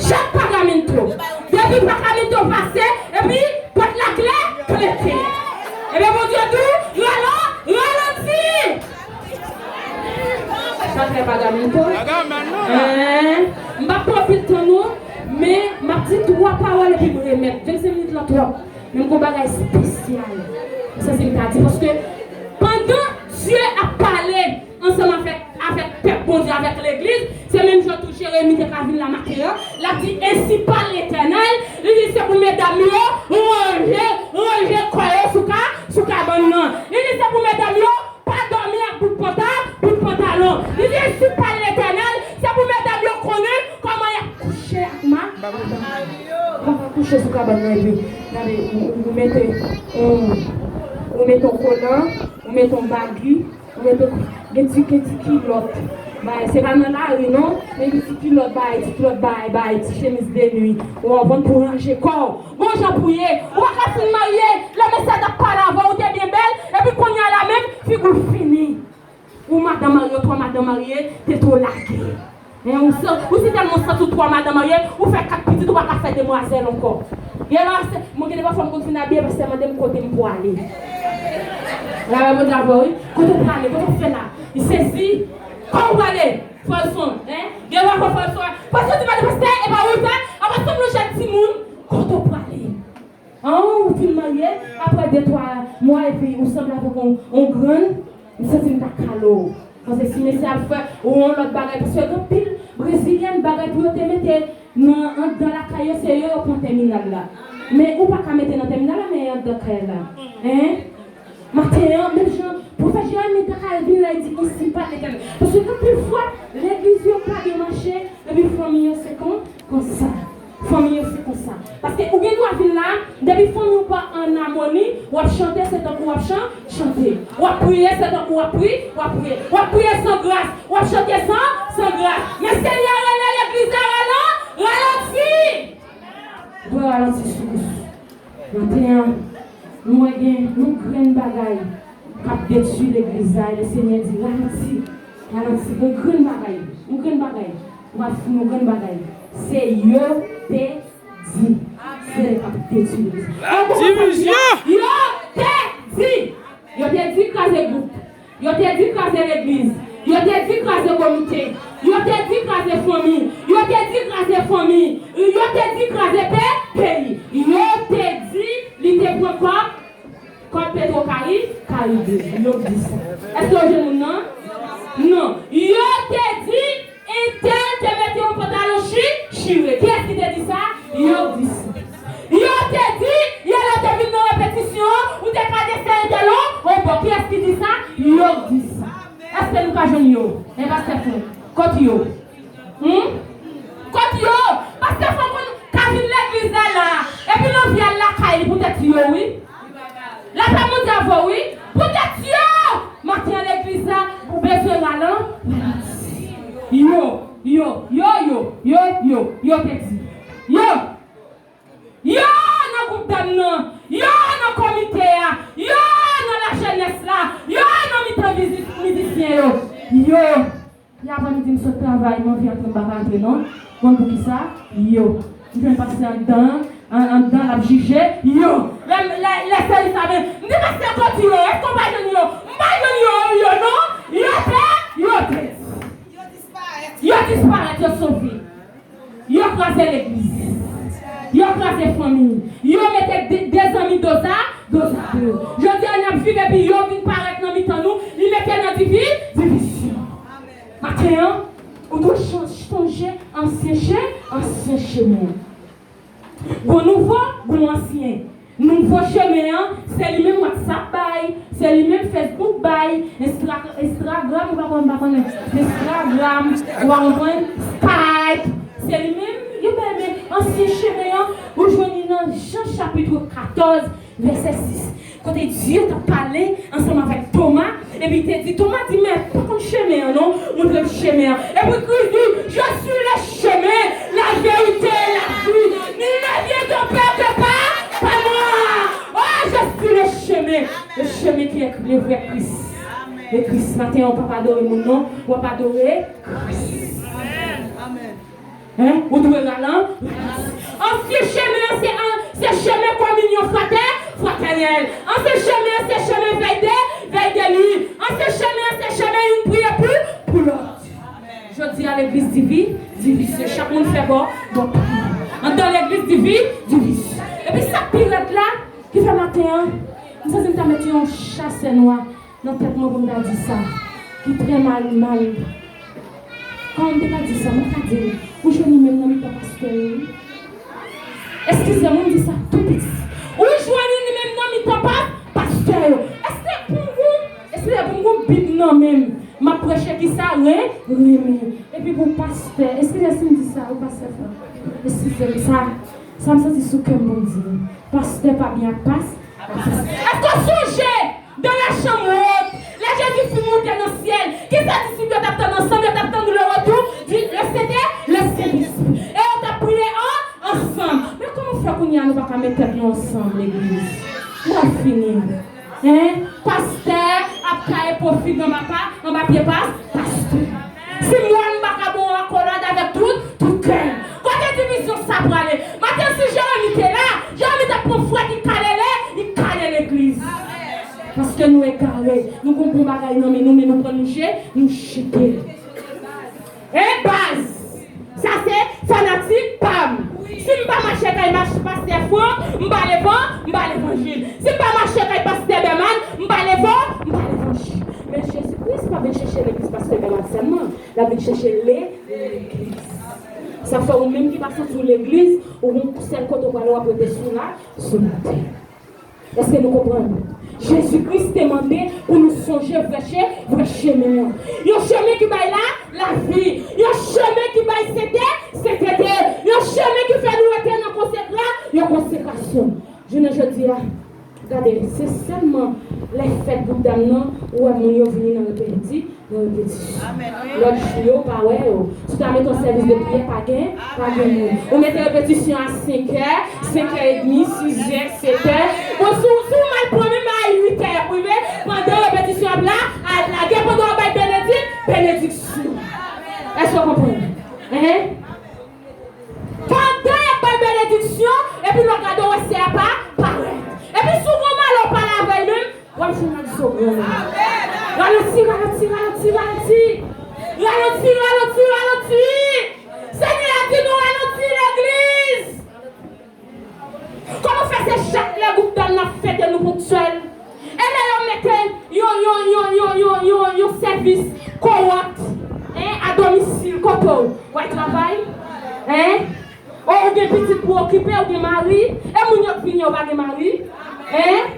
Chak Paramento. Depi Paramento pase, epi pòt la kle, klete. Ebyen, Bondye di w, rala, ralanti. Chak lè Paramento. Paramento. Hein? M p ap pran pil tan non, men m ap di twa pawòl epi m remèt. Vennsenk minit lan twòp. Men m gon bagay espesyal. Ou santi m ta di, paske pandan Dye ap pale ansanm avèk, avèk pèp Bondye, avèk legliz, se menm jan tou Jeremi te ka vin la maten an, l ap di, ensi pale Letènèl, li di se pou medam yo ranje, ranje kò yo sou ka, sou kabann nan. Li di se pou medam yo pa dòmi ak bout panta, bout pantalon. Li di, ensi pale Letènèl, se pou medam yo konnen kòman y ap kouche ak ma, kòman kouche sou kabann nan, epi, gade, ou, ou, ou mete, ou, ou mete yon kolan, ou mete yon bagi, ou mete, gen ti, gen ti kilòt, bay, se pa nan lari, non, men gen ti kilòt, bay, ti kilòt, bay, bay, ti chemiz de nwi, ou konprann, pou ranje kò w. Gon jan pou ye. Ou pa ka fin marye, lè mesye a t ap pale avè w, ou te byen bèl, epi kounye a la menm, figi w fini. Ou madanm marye, ou twa madanm marye, tete w lage. Hein, ou sa, ou si tèlman w santi w twa madanm marye, ou fè kat pitit, ou pa ka fè demwazèl ankò. Gen lè, mwen gen de pafwa m konn fin abiye, pastè mande m kote m pwale. Lapè Bondye avè w, wi. Kote w prale, kote w fè la? Li sezi. Kote w prale? Fòlson, hein? Gen lè fò fòlson. Fòlson di mande pastè, e pa ou l fè? Apa se nou jèn timoun, kote w prale? An, ou fin marye, apre de twa mwa, epi ou sanble avèk yon, yon grann, m santi m ta kale w. Paske si mesye ap fè ou yon lòt bagay, paske gen anpil brezilyèn, bagay pou yo te mete nan anndan lakay yo, se yo yo pran tèminal la. Men ou pa ka mete nan tèminal la, men anndan kay la. Hein? Maten an, menm jan, pwofèt Jeremi ta ka vin la, li di, ensi pale Letènèl. Paske gen anpil fwa, legliz yo pa byen mache, epi fanmi yo se kon, konsa. Fanmi yo se konsa. Paske ou gen dwa vin la, depi fanmi w pa ann amoni, w ap chante, se tankou w ap chan-, chante. W ap priye, se tankou w ap pri-, w ap priye. W ap priye san gras, w ap chante san, san gras. Men Senyè a rele legliz la ralan-, ralanti. Dwe ralanti sou kous. Maten an, nou wè gen yon grenn bagay k ap detwi legliz la, e Senyè di, ralanti, ralanti, yon grenn bagay, yon grenn bagay. Ou ap fin yon grenn bagay. Se yo te di. Se yo k ap detwi legliz la. Divizyon! Yo te di! Yo te di kraze gwoup. Yo te di kraze legliz. Yo te di kraze komite. Yo te di kraze fanmi. Yo te di kraze fanmi. Yo te di kraze pe-, peyi. Yo te di li te pran kòb, kòb Petro Kari-, Karibe. Yo di sa. Èske yo jwenn moun nan? Non. Yo te di Entèl te mete yon pantalon chi-, chire. Kiyès ki te di sa? Yo di sa. Yo te di, yè lè w te vin nan repetisyon an, ou te ka deseye entèl on, on bò. Kiyès ki di sa? Yo di sa. Èske nou ka jwenn yo? E pastè Frank, kot yo? Hmm? Kot yo? Pastè Frank konn ka vin legliz la la, epi l anvi al lakay li poutèt yo, wi. Lapè Bondye avè w, wi. Poutèt yo, maten an legliz la, ou bezwen ralan-, ralanti. Yo, yo, yo te di. Yo. Yo nan gwoup dam nan. Yo nan komite a. Yo nan lajenès la. Yo nan mitan mizi-, mizisyen yo. Yo. Yè aprèmidi m sot travay, m anvi antre, m pa ka antre non. Konn poukisa? Yo. M jwenn pastè anndan, an-, anndan l ap jije. Yo. Lè, lè, lè sèvis la vin, m di pastè kot yo? Èske w pa jwenn yo? M pa jwenn yo, yo non. Yo te, yo te. Yo disparèt, yo sove. Yo kraze legliz. Yo kraze fanmi. Yo mete de, de zanmi dozado, dozado. Jodi a n ap viv epi yo vin parèt nan mitan nou. Se li menm Facebook bay, Instra- Instagram, ou pa konn, pa konnen. Instagram, ou pa konprann, Skype. Se li menm, yo bay men ansyen chemen an, ou jwenn li nan Jan chapit katòz, vèsè sis. Kote Dye t ap pale ansanm avèk Toma, epi te di, Toma di, men pa konn chemen an non, montre m chemen an. Epi Kris di, je suis le chemin, la vérité et la vie. Nul ne vient au Père que par, par moi. Oh, je suis le chemin. Le chemin qui est le vrai Christ. Le Christ, maten an, w p ap adore moun non, w ap adore Christ. Hein? Ou dwe ralan. Ansyen chemen an se an- se chemen kominyon fratè, fratènèl. Ansyen chemen an se chemen vèy de, vèy de nwi. Ansyen chemen an se chemen youn priye pou, pou lòt. Jodi a legliz divi, divizyon. Chak moun fè bò, bò pa yo. Anndan legliz divi, divizyon. Epi sa k pi rèd la, ki fè maten an, m santi m ta met yon chasè nwa nan tèt mwen pou m ta di sa, ki trè mal, mal. Kòman m te ka di sa? Mwen ta di l, ou jwenn li menm nan mitan pastè yo, wi. Eskize mwen, m di sa tou piti. Ou jwenn li menm nan mitan pa, pastè yo. Èske pou m gon, èske pou m gon Bib nan men m, m ap preche ki sa? Ren, renmen. Epi pou pastè, eskize si m di sa, ou pastè frè. Eskize m, sa, sa m santi sou kè m pou m di l. Pastè pa byen ak pas, ak pas. Èske w sonje? Dans la chambre haute, lè Jezi fin moute nan syèl, kisa disip yo t ap tann ansanm? Yo t ap tann le retour du, le Sentè, le Sentespri. E yo t ap priye an, ansanm. Men kòman fè kounye a nou pa ka met tèt nou ansanm, legliz? Nou ap fini. Hein? Pastè ap taye pwofig anba pa, anba pye pas, pastè. Si mwen m pa ka ba w akolad avèk tout, tout kè m. Kote divizyon sa prale? Maten si Jeremi te la, Jeremi t ap pran fwèt, li kale le, li kale legliz. Paske nou egare, nou gon bon bagay nan men nou, men nou pran nou je, nou jete l. E baz, sa se fanatik pa m. Si m pa mache kay mach- pastè Frank, m pa levan, m pa levanjil. Si m pa mache kay pastè Bèman, m pa levan, m pa levanjil. Men Jezi Kris pa vin chèche legliz pastè Bèman sèlman. L ap vin chèche le, legliz. Sa fè ou menm ki pa santi w legliz, ou gon sèl kote w prale, w ap rete sou la, sou latè. Èske nou konprann? Jezi Kris te mande pou nou sonje vrè che-, vrè chemen an. Yon chemen ki bay la, lavi. Yon chemen ki bay sentè, sentete. Yon chemen ki fè nou rete nan konsekra-, yon konsekrasyon. Jounen jodi a, gade, se sèlman lè fèt bout dam nan, ou wè moun yo vini nan repenti-, nan repetisyon. Lòt jou yo, ou pa wè yo. Si w ta mete yon sèvis de priyè, pa gen, pa gen moun. Ou mete repetisyon a senk è, senk è edmi, sis è, sèt è. Bon, si w, si w mal pran menm a uit è y ap rive, pandan repetisyon ap la, ap lage, pandan w ap bay benedik-, benediksyon. Èske w konprann? Hein? Pandan y ap bay benediksyon, epi lè w gade w wè sè a pa parèt. Epi si w gon malè w pale avè l menm, w ap jwenn ak zo grann. Ralanti, ralanti, ralanti, ralanti. Ralanti, ralanti, ralanti. Senyè a di nou ralanti legliz. Kòman fè se chak lè gwoup dam nan fete nou ponktyèl? E lè yo mete yon, yon, yon sèvis kowòt, hein, a domisil kote w, w al travay, hein? O, ou gen pitit pou okipe, ou gen mari, e moun yo k vini yo pa gen mari, hein?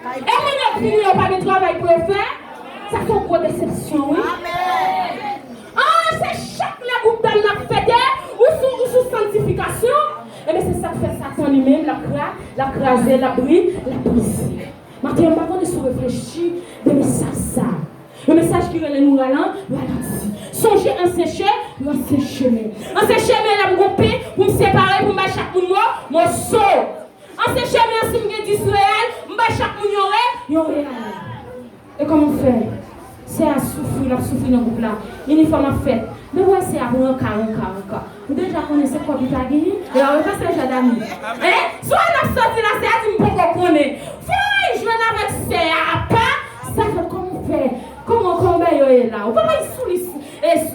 E moun yo k vini yo pa gen travay pou yo fè, sa se yon gwo desepsyon, wi. Ah, se chak lè gwoup dam nan ap fete, ou sou, ou sou sanktifikasyon. Ebyen, se sa k fè Satan li menm, l ap kra-, l ap kraze, l ap bri-, l ap brize. Maten an, m pa konnen si w reflechi de mesaj sa a. Yon mesaj ki rele nou ralan-, ralanti. Sonje ansyen che-, ansyen chemen. Ansyen chemen, lè m gon pen pou m separe, pou m bay chak moun mo-, moso. Ansyen chemen an, si m gen dis reyèl, m bay chak moun yon re-, yon reyèl. E kòman w fè? Sè a soufri, l ap soufri nan gwoup la. Inifòm ap fèt. Depi w wè sè a ap ranka, ranka, ranka, ou deja konnen se kòb li ta genyen. E w wè pastè Jadani. Hein? Swa n ap sòti la, sè a di m poko konnen. Fò w al jwenn avèk sè a apa. Sa fèt, kòman w fè? Kòman, kòman bagay yo ye la? Ou pa bay sou li, e, s-,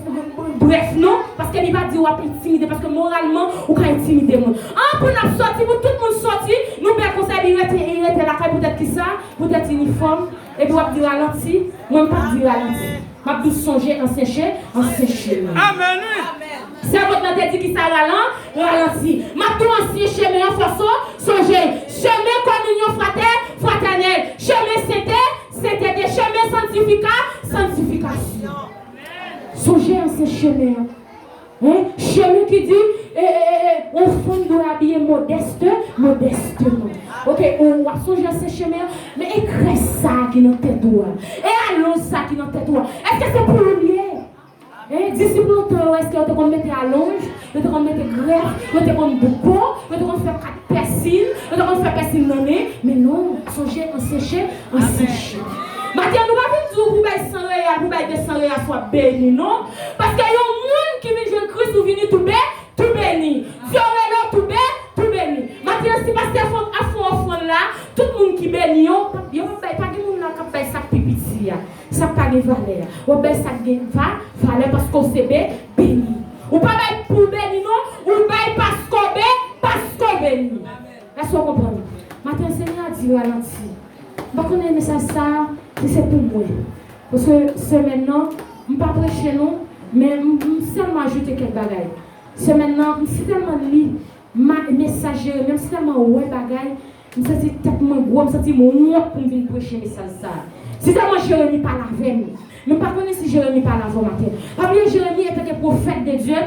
brèf non, paske li pa di w ap entimide, paske moralman, ou ka entimide moun. An, pou n ap sòti, pou tout moun sòti, nou bèl konsa, li rete, li rete lakay, poutèt kisa? Poutèt inifòm, epi w ap di ralanti, mwen m p ap di ralanti. M ap di w sonje ansyen che-, ansyen chemen. Amèn, wi. Sèvant lan te di kisa ralan-, ralanti. M ap di w ansyen chemen an fò so-, sonje. Chemen kominyon fratè-, fratènèl. Chemen sentè, Sonje ansyen chemen an. Hein? Chemen ki di, e, e, e, e, yon fanm dwe abiye modeste, modesteman. Ok, ou w ap sonje ansyen chemen an, men e krèch sa a ki nan tèt ou a? E alonj sa a ki nan tèt ou a? Èske se pou ou l ye? Hein? Disip lontan yo, èske yo te konn mete alonj? Yo te konn mete grèf? Yo te konn bouko? Yo te konn fè kat pèsin? Yo te konn fè pèsin nan nen? Men non, sonje ansyen che-, ansyen chemen. Maten an, nou pa vin di w pou bay san reyal, pou bay de san reyal, w ap beni, non. Paske yon moun ki vin jwenn Kris, ou vini tou be-, tou beni. Dye rele w tou be-, tou beni. Maten an, si pastè Frank ap fè yon ofrann la, tout moun ki beni yo, yo p ap bay, pa gen moun la k ap bay sa k pi piti a, sa k pa gen valè a. W ap bay sa k gen va-, valè paske w se be-, beni. Ou pa bay pou w beni, non, ou bay paske w be-, paske w beni. Èske w konprann? Maten an, Senyè a di ralanti. M pa konnen mesaj sa a, si se pou mwen. Paske semèn nan, m pa preche non, men m, m sèlman ajoute kèk bagay. Semèn nan, m si tèlman li ma-, mesaj Jeremi, m si tèlman wè bagay, m santi tèt mwen gwo, m santi m wont pou m vin preche mesaj sa a. Si tèlman Jeremi pale avè m. Men m pa konnen si Jeremi pale avè w maten. Pa bliye Jeremi, antanke pwofèt de Dye,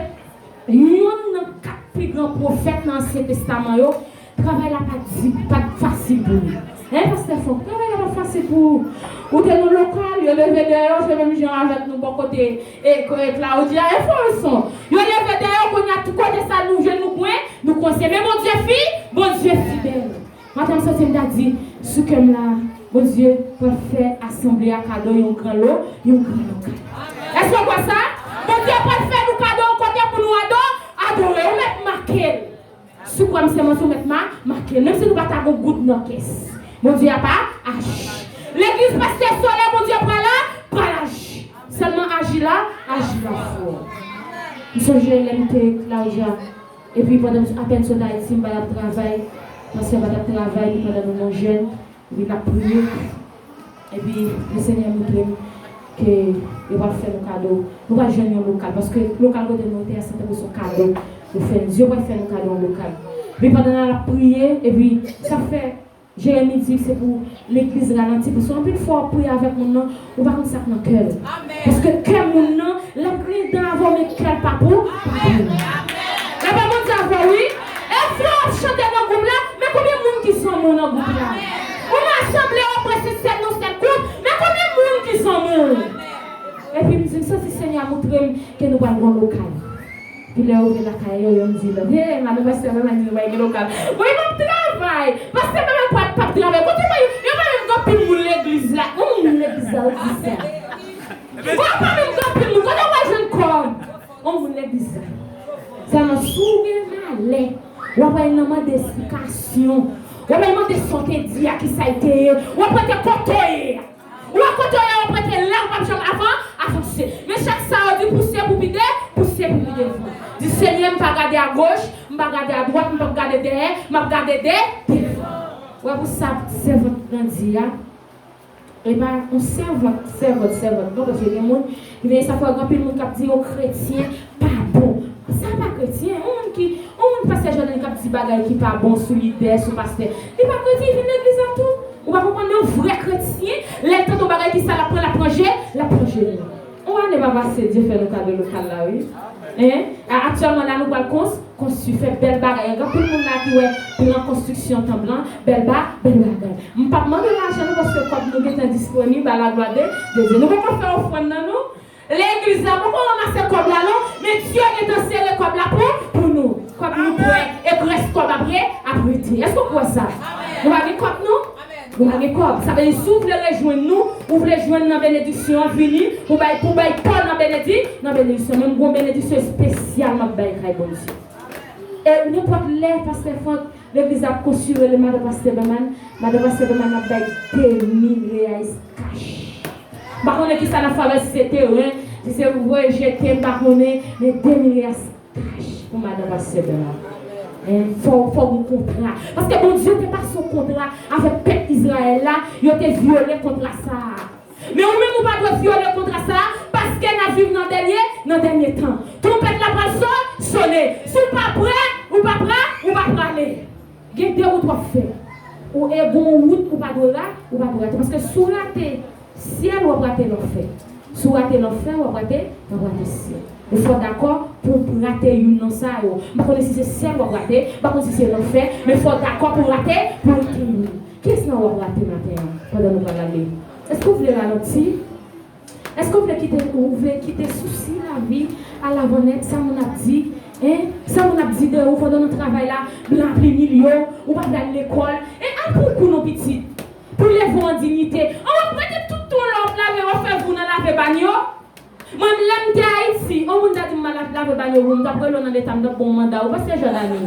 youn nan kat pi gran pwofèt nan Ansyen Testaman yo, travay la pa t di, pa t fasil pou li. Hein, pastè Frank, travay la pa t fasil pou ou. Ou te nan lokal, yo leve dèyè w, se menm jan avèk nou bò kote, e, ko-, e Claudia, e Florison. Yo leve dèyè w, kounye a, tout kote sa nou jwenn nou kwen, nou kwen se men Bondye fi, Bondye fidèl. Maten m santi m ta di, sou kè m la, Bondye pral fè asanble a kado yon gran lo, yon gran lokal. Èske w kwè sa? Bondye pral fè nou kado yon kote pou nou ado-, adore. Ou mèt make l. Si w kwè m se manti, ou mèt ma-, make l. Menm si nou pa ta gon goud nan kès. Bondye ap a-, aji. Legliz pastè Sole, Bondye pral a-, pral aji. Sèlman aji la, aji la fò. M sonje lè m te Claudia. Epi pandan m apèn sot Ayiti, m pa t ap travay, pastè pa t ap travay, epi pandan nou nan jèn, epi l ap priye, epi Lesenyè montre m ke yo pral fè nou kado, nou pral jwenn yon lokal, paske lokal kote nou te a, se tankou se yon kado yo fè n, Dye pral fè nou kado yon lokal. Epi pandan n ap priye, epi sa fè Jeremi di se pou legliz ralanti, paske anpil fwa w ap priye avèk moun nan, ou pa konn sa k nan kè l. Paske kè moun nan, l ap griyen dan avè w, men kè l pa pou, pa pou. Lapè Bondye avè w, wi. E frè w ap chante nan gwoup la, men konbyen moun ki zanmi w nan gwoup la? Ou nan asanble w ap preche sèl nan sèl kout, men konbyen moun ki zanmi w? Epi m di, m santi Senyè a montre m ke nou pral gon lokal. Epi lè yo rive lakay yo, youn di lòt, hey, madan pastè Bèman di nou pa gen lokal. Bon, yo p ap travay. Pastè Bèman p ap, p ap travay. Kote mwen, yo pa menm gen anpil moun legliz la. Yon moun legliz la, ou di sa. Bon, yo pa menm gen anpil moun. Kote w al jwenn kòb? Yon moun legliz la. Sèlman si w gen malè, w ap al nan mande esplikasyon. W ap al mande sa w te di a, kisa l te ye. W ap rete kote w ye a. Ou wè kote w ye a, w ap rete la, ou p ap janm avan, avanse. Men chak sa yo di pouse pou pi de, pouse pou pi devan. Di, Senyè, m pa gade agoch, m pa gade adwat, m p ap gade dèyè, m ap gade de, devan. Ou wè pou sa sèvant nan di a, e pa yon sèvant, sèvant, sèvant, non, paske gen moun ki vin sa fè gen anpil moun k ap di yo kretyen, pa bon. Sa pa kretyen. Yon moun ki, yon moun pastè Jordan k ap di bagay ki pa bon sou lidè, sou pastè. Li pa kretyen, li vin legliz la tou. Ou pa konprann, men yon vrè kretyen, lè l tande yon bagay ki sal, l ap pran, l ap pran je, l ap pran je li. Yon ane pa pase, Dye fè nou kado lokal la, wi. Hein? A, aktyèlman la, nou pral kons-, konstwi, fè bèl bagay. Gen anpil moun la ki wè plan konstriksyon tanp lan, bèl ba-, bèl bagay. M p ap mande lajan nou paske kòb nou gentan disponib, a la glwa de, de Dye. Nou poko fè ofrann nan, non? Legliz la poko ranmase kòb la non, men Dye gentan sere kòb la pou, pou nou. Kòb nou prè, e grès kòb ap re-, ap rete. Èske w kwè sa? Nou pa gen kòb nou? Nou pa gen kòb. Sa vle di si w vle rejwenn nou, ou vle jwenn nan benediksyon an, vini pou bay, pou bay pa w nan benedi-, nan benediksyon. Men m gon benediksyon espesyal m ap bay kay Bondye. E nenpòt lè, pastè Frank, legliz ap konstwi, rele madan pastè Bèman, madan pastè Bèman ap bay de mil reyais kach. M pa konnen kisa n ap fè avè l, si se teren, si se voye jete, m pa konnen, men de mil reyais kach pou madan pastè Bèman. Hein, fò, fò gen kontra. Paske Bondye te pase yon kontra avèk pèp Izrayèl la, yo te vyole kontra sa a. Men ou menm ou pa dwe vyole kontra sa a, paske n ap viv nan dènye, nan dènye tan. Twonpèt la pral so-, sone. Si w pa prè, ou pa pra-, ou pa prale. Gen de wout w ap fè. Ou e gon wout ou pa dwe ra-, ou pa dwe rate. Paske si w rate syèl, w ap rate lanfè. Si w rate lanfè, w ap rate, w ap rate syèl. E fò w dakò pou w rate youn nan sa yo. M pa konnen si se syèl w ap rate, m pa konnen si se lanfè, men fò w dakò pou w rate, pou w rate youn. Kiyès nan w ap rate maten an, pandan nou pral ale? Èske w vle ralanti? Èske w vle kite, ou vle kite sousi lavi al avan nèt, sa moun ap di, hein? Sa moun ap di de ou pandan w nan travay la, blan ap imilye w, ou pa vle al lekòl. E al pran kou non pitit. Pou leve w an diyite. An w ap rete tout tan w la w ap lave, w ap fè vou nan lave banyo. Mwen menm lè m te Ayiti, yon moun ta di m m al lave banyo pou m, m t ap rele w nan leta, m t ap ba w manda, ou panse Jòdani?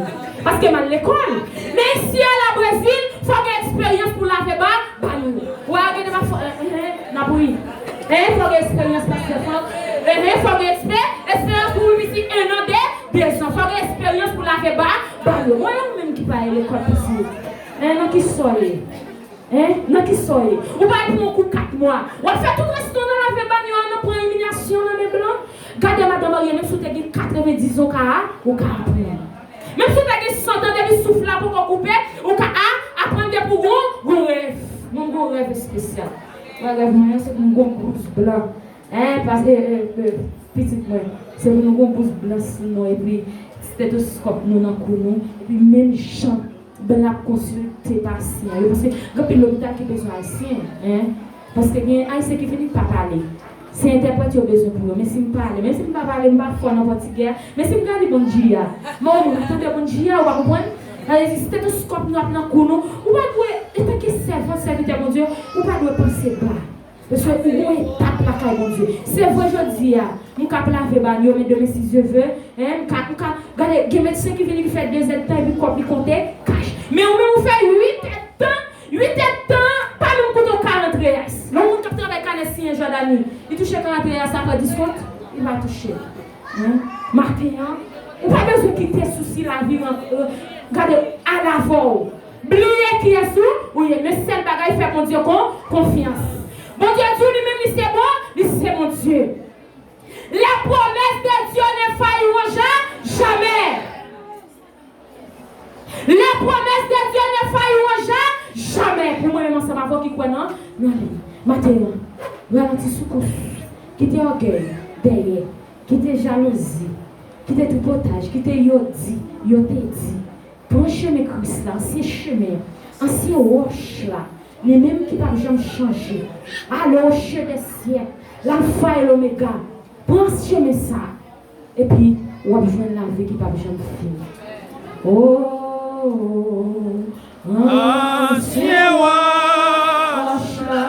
Paske m al lekòl. Men isi a la Brezil, fò w gen eksperyans pou lave ba, banyo. Ou a gade pa fò, eh, eh, eh, n ap ri. Eh, fò w gen eksperyans pastè Frank. Eh, eh, fò w gen ekspe-, eksperyans pou w reyisi en an, de, de zan. Fò w gen eksperyans pou lave ba, banyo. Mwen yon menm ki pa al lekòl pase. Eh, nan ki sa w ye? Hein? Nan ki sa w ye? Ou pa al pran yon kou kat mwa. W ap fè tout rès tan w nan lave banyo a, nan pran imilyasyon nan men blan. Gade madan marye, menm si w te gen katrevendis zan w ka a, ou ka aprann. Menm si w te gen san tan depi souf la poko koupe, ou ka a, aprann depi w gon, gon rèv. Mwen gon rèv espesyal. Mwen rèv mwen an se pou m gon bous blan. Hein, paske, eh, eh, pitit mwen, se pou nou gon bous blan sou nou, epi stetoskòp nou nan kou nou, epi menm jan blan ap konsilte pasyan yo, paske gen anpil lopital ki bezwen ayisyen, hein, paske gen ayisyen ki vini pa pale. Se entèprèt yo bezwen pou yo, men si m pale, menm si m pa pale, m pa fò nan pòtigè, men si m gade bondjiya, mwen ou moun tande bondjiya, ou pa konprann? Sa vle di stetoskòp nou ap nan kou nou, ou pa dwe, antanke sèvant, sèvitè Bondye, ou pa dwe panse ba. Paske ou gon etap lakay Bondye. Se vre jodi a, m ka ap lave banyo, men demen si Dye ve, hein, m ka, m ka, gade, gen medsen ki vini ki fè de zèdtan epi kòb li konte, kach. Men ou menm ou fè uit èdtan, uit èdtan, pa menm koute yon karant reyès. Lè yon moun k ap travay kanè siyen Jòdani, li touche karant reyès apre diskont, li pa touche. Hein? Maten an, ou pa bezwen kite sousi lavi ran-, euh, gade, al avè w. Bliye kiyès ou, ou ye. Men sèl bagay, fè Bondye kon, konfyans. Bondye di w li menm li se bon, li se Bondye. Les promesses de Dieu ne failleront ja-, jamais. Les promesses de Dieu ne failleront ja-, jamais. Pou mwen menm ansanm avè w ki kwè nan, nan li. Maten an, ralanti sou kous. Kite ògèy dèyè. Kite jalouzi. Kite tripotaj. Kite yo di, yo te di. Pran chemen Kris la, ansyen chemen an, ansyen wòch la, li menm ki p ap janm chanje. Ale o che dè syèk, Lalfa e Lomega. Pran chemen sa, epi w ap jwenn lavi ki p ap janm fini. O, ansyen wòch la,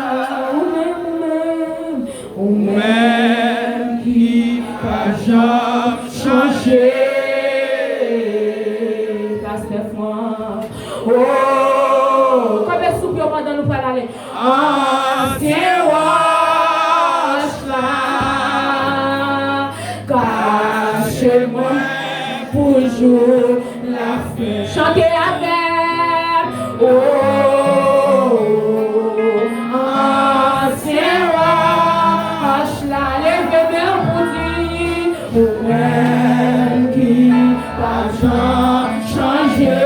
ou menm, ou menm, ou menm ki p ap janm chanje. Pastè Frank. Oh, kanpe soup yo pandan nou pral ale. Ansyen wòch la, kache mwen pou jou lafen. Chante avè m. Oh, ansyen wòch la, leve men w pou di, ou menm ki p ap janm chanje.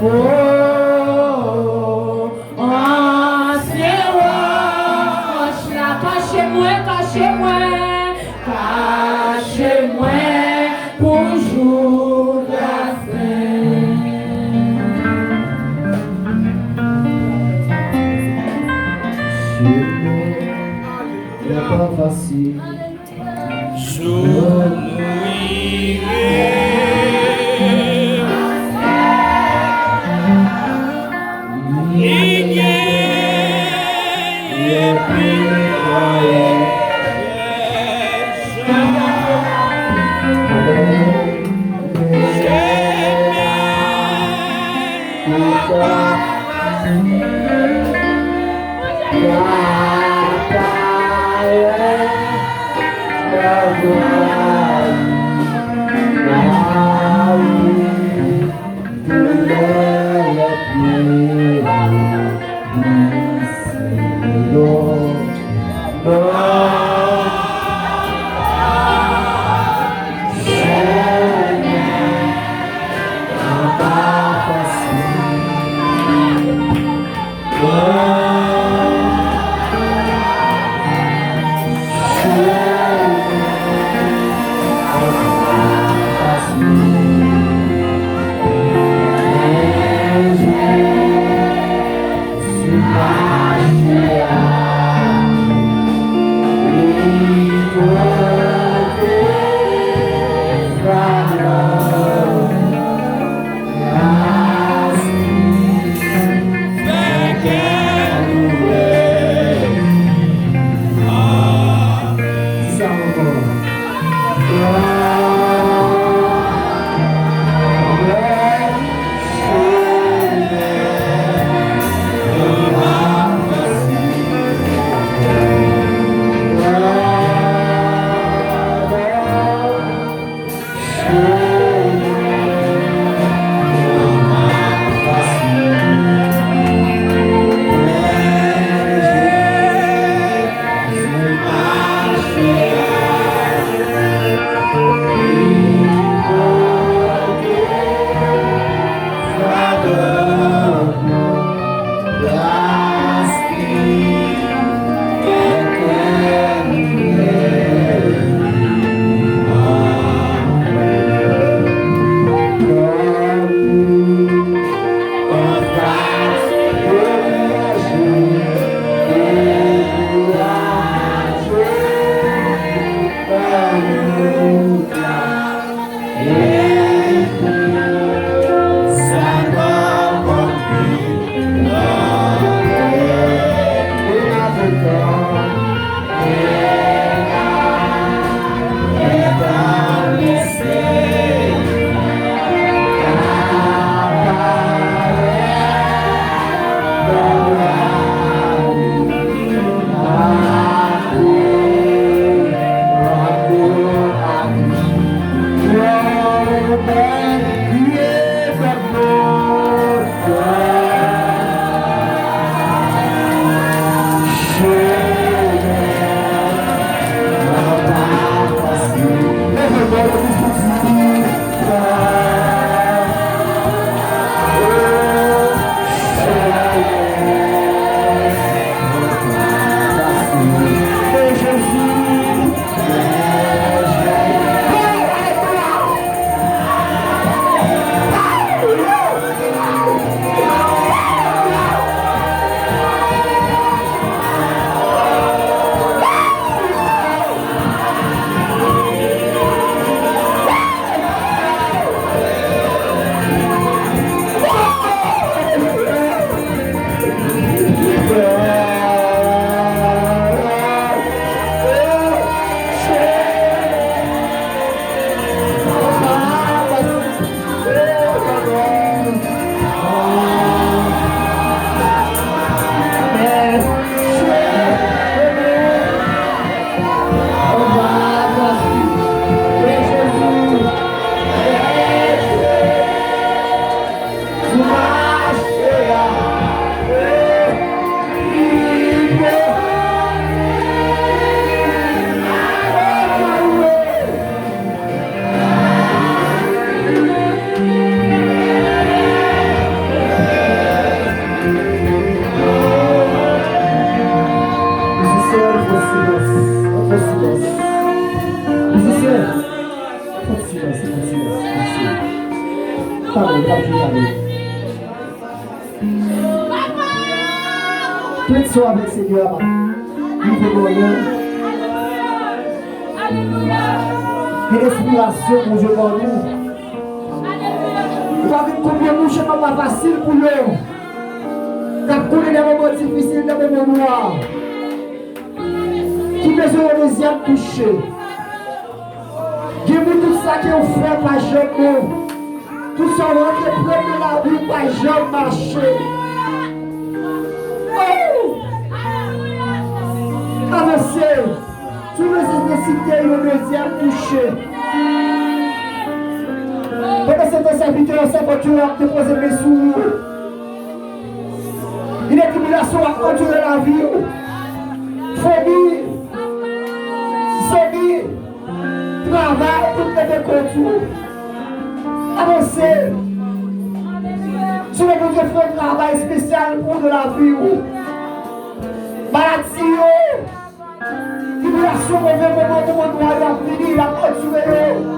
Oh, ansyen wòch la, kache mwen, kache mwen, kache mwen pou jou lafen. Chemen pa fasil. Jou nou rive. Li gen epi Mizisyen, fè silans. Fè silans. Mizisyen, fè silans, fè silans, mizisyen. Talè, n ap jwe talè. Plen sò avèk Senyè a, m ap rive bò lè. Gen enspirasyon Bondye ban nou. Ou pa konn konbyen moun chemen pa fasil pou yo, k ap konnen nan moman difisil, nan moman nwa, ki bezwen yon dezyèm kouche. Gen moun, tout sa ke w fè pa janm bon. Tout sa w antreprann nan lavi w pa janm mache. Oh! Avanse. Si w nesesite yon dezyèm kouche. Pandan se tan, sèvitè yo, sèvant yo ap depoze men sou ou. Gen tribilasyon w ap andire nan lavi w. Fanmi, zanmi, travay, tout mete kont ou. Avanse. Sèvitè Bondye fè yon travay espesyal pou w nan lavi w. Maladi yo, tribilasyon, move moman, moman nwa yo ap vini, l ap andire yo.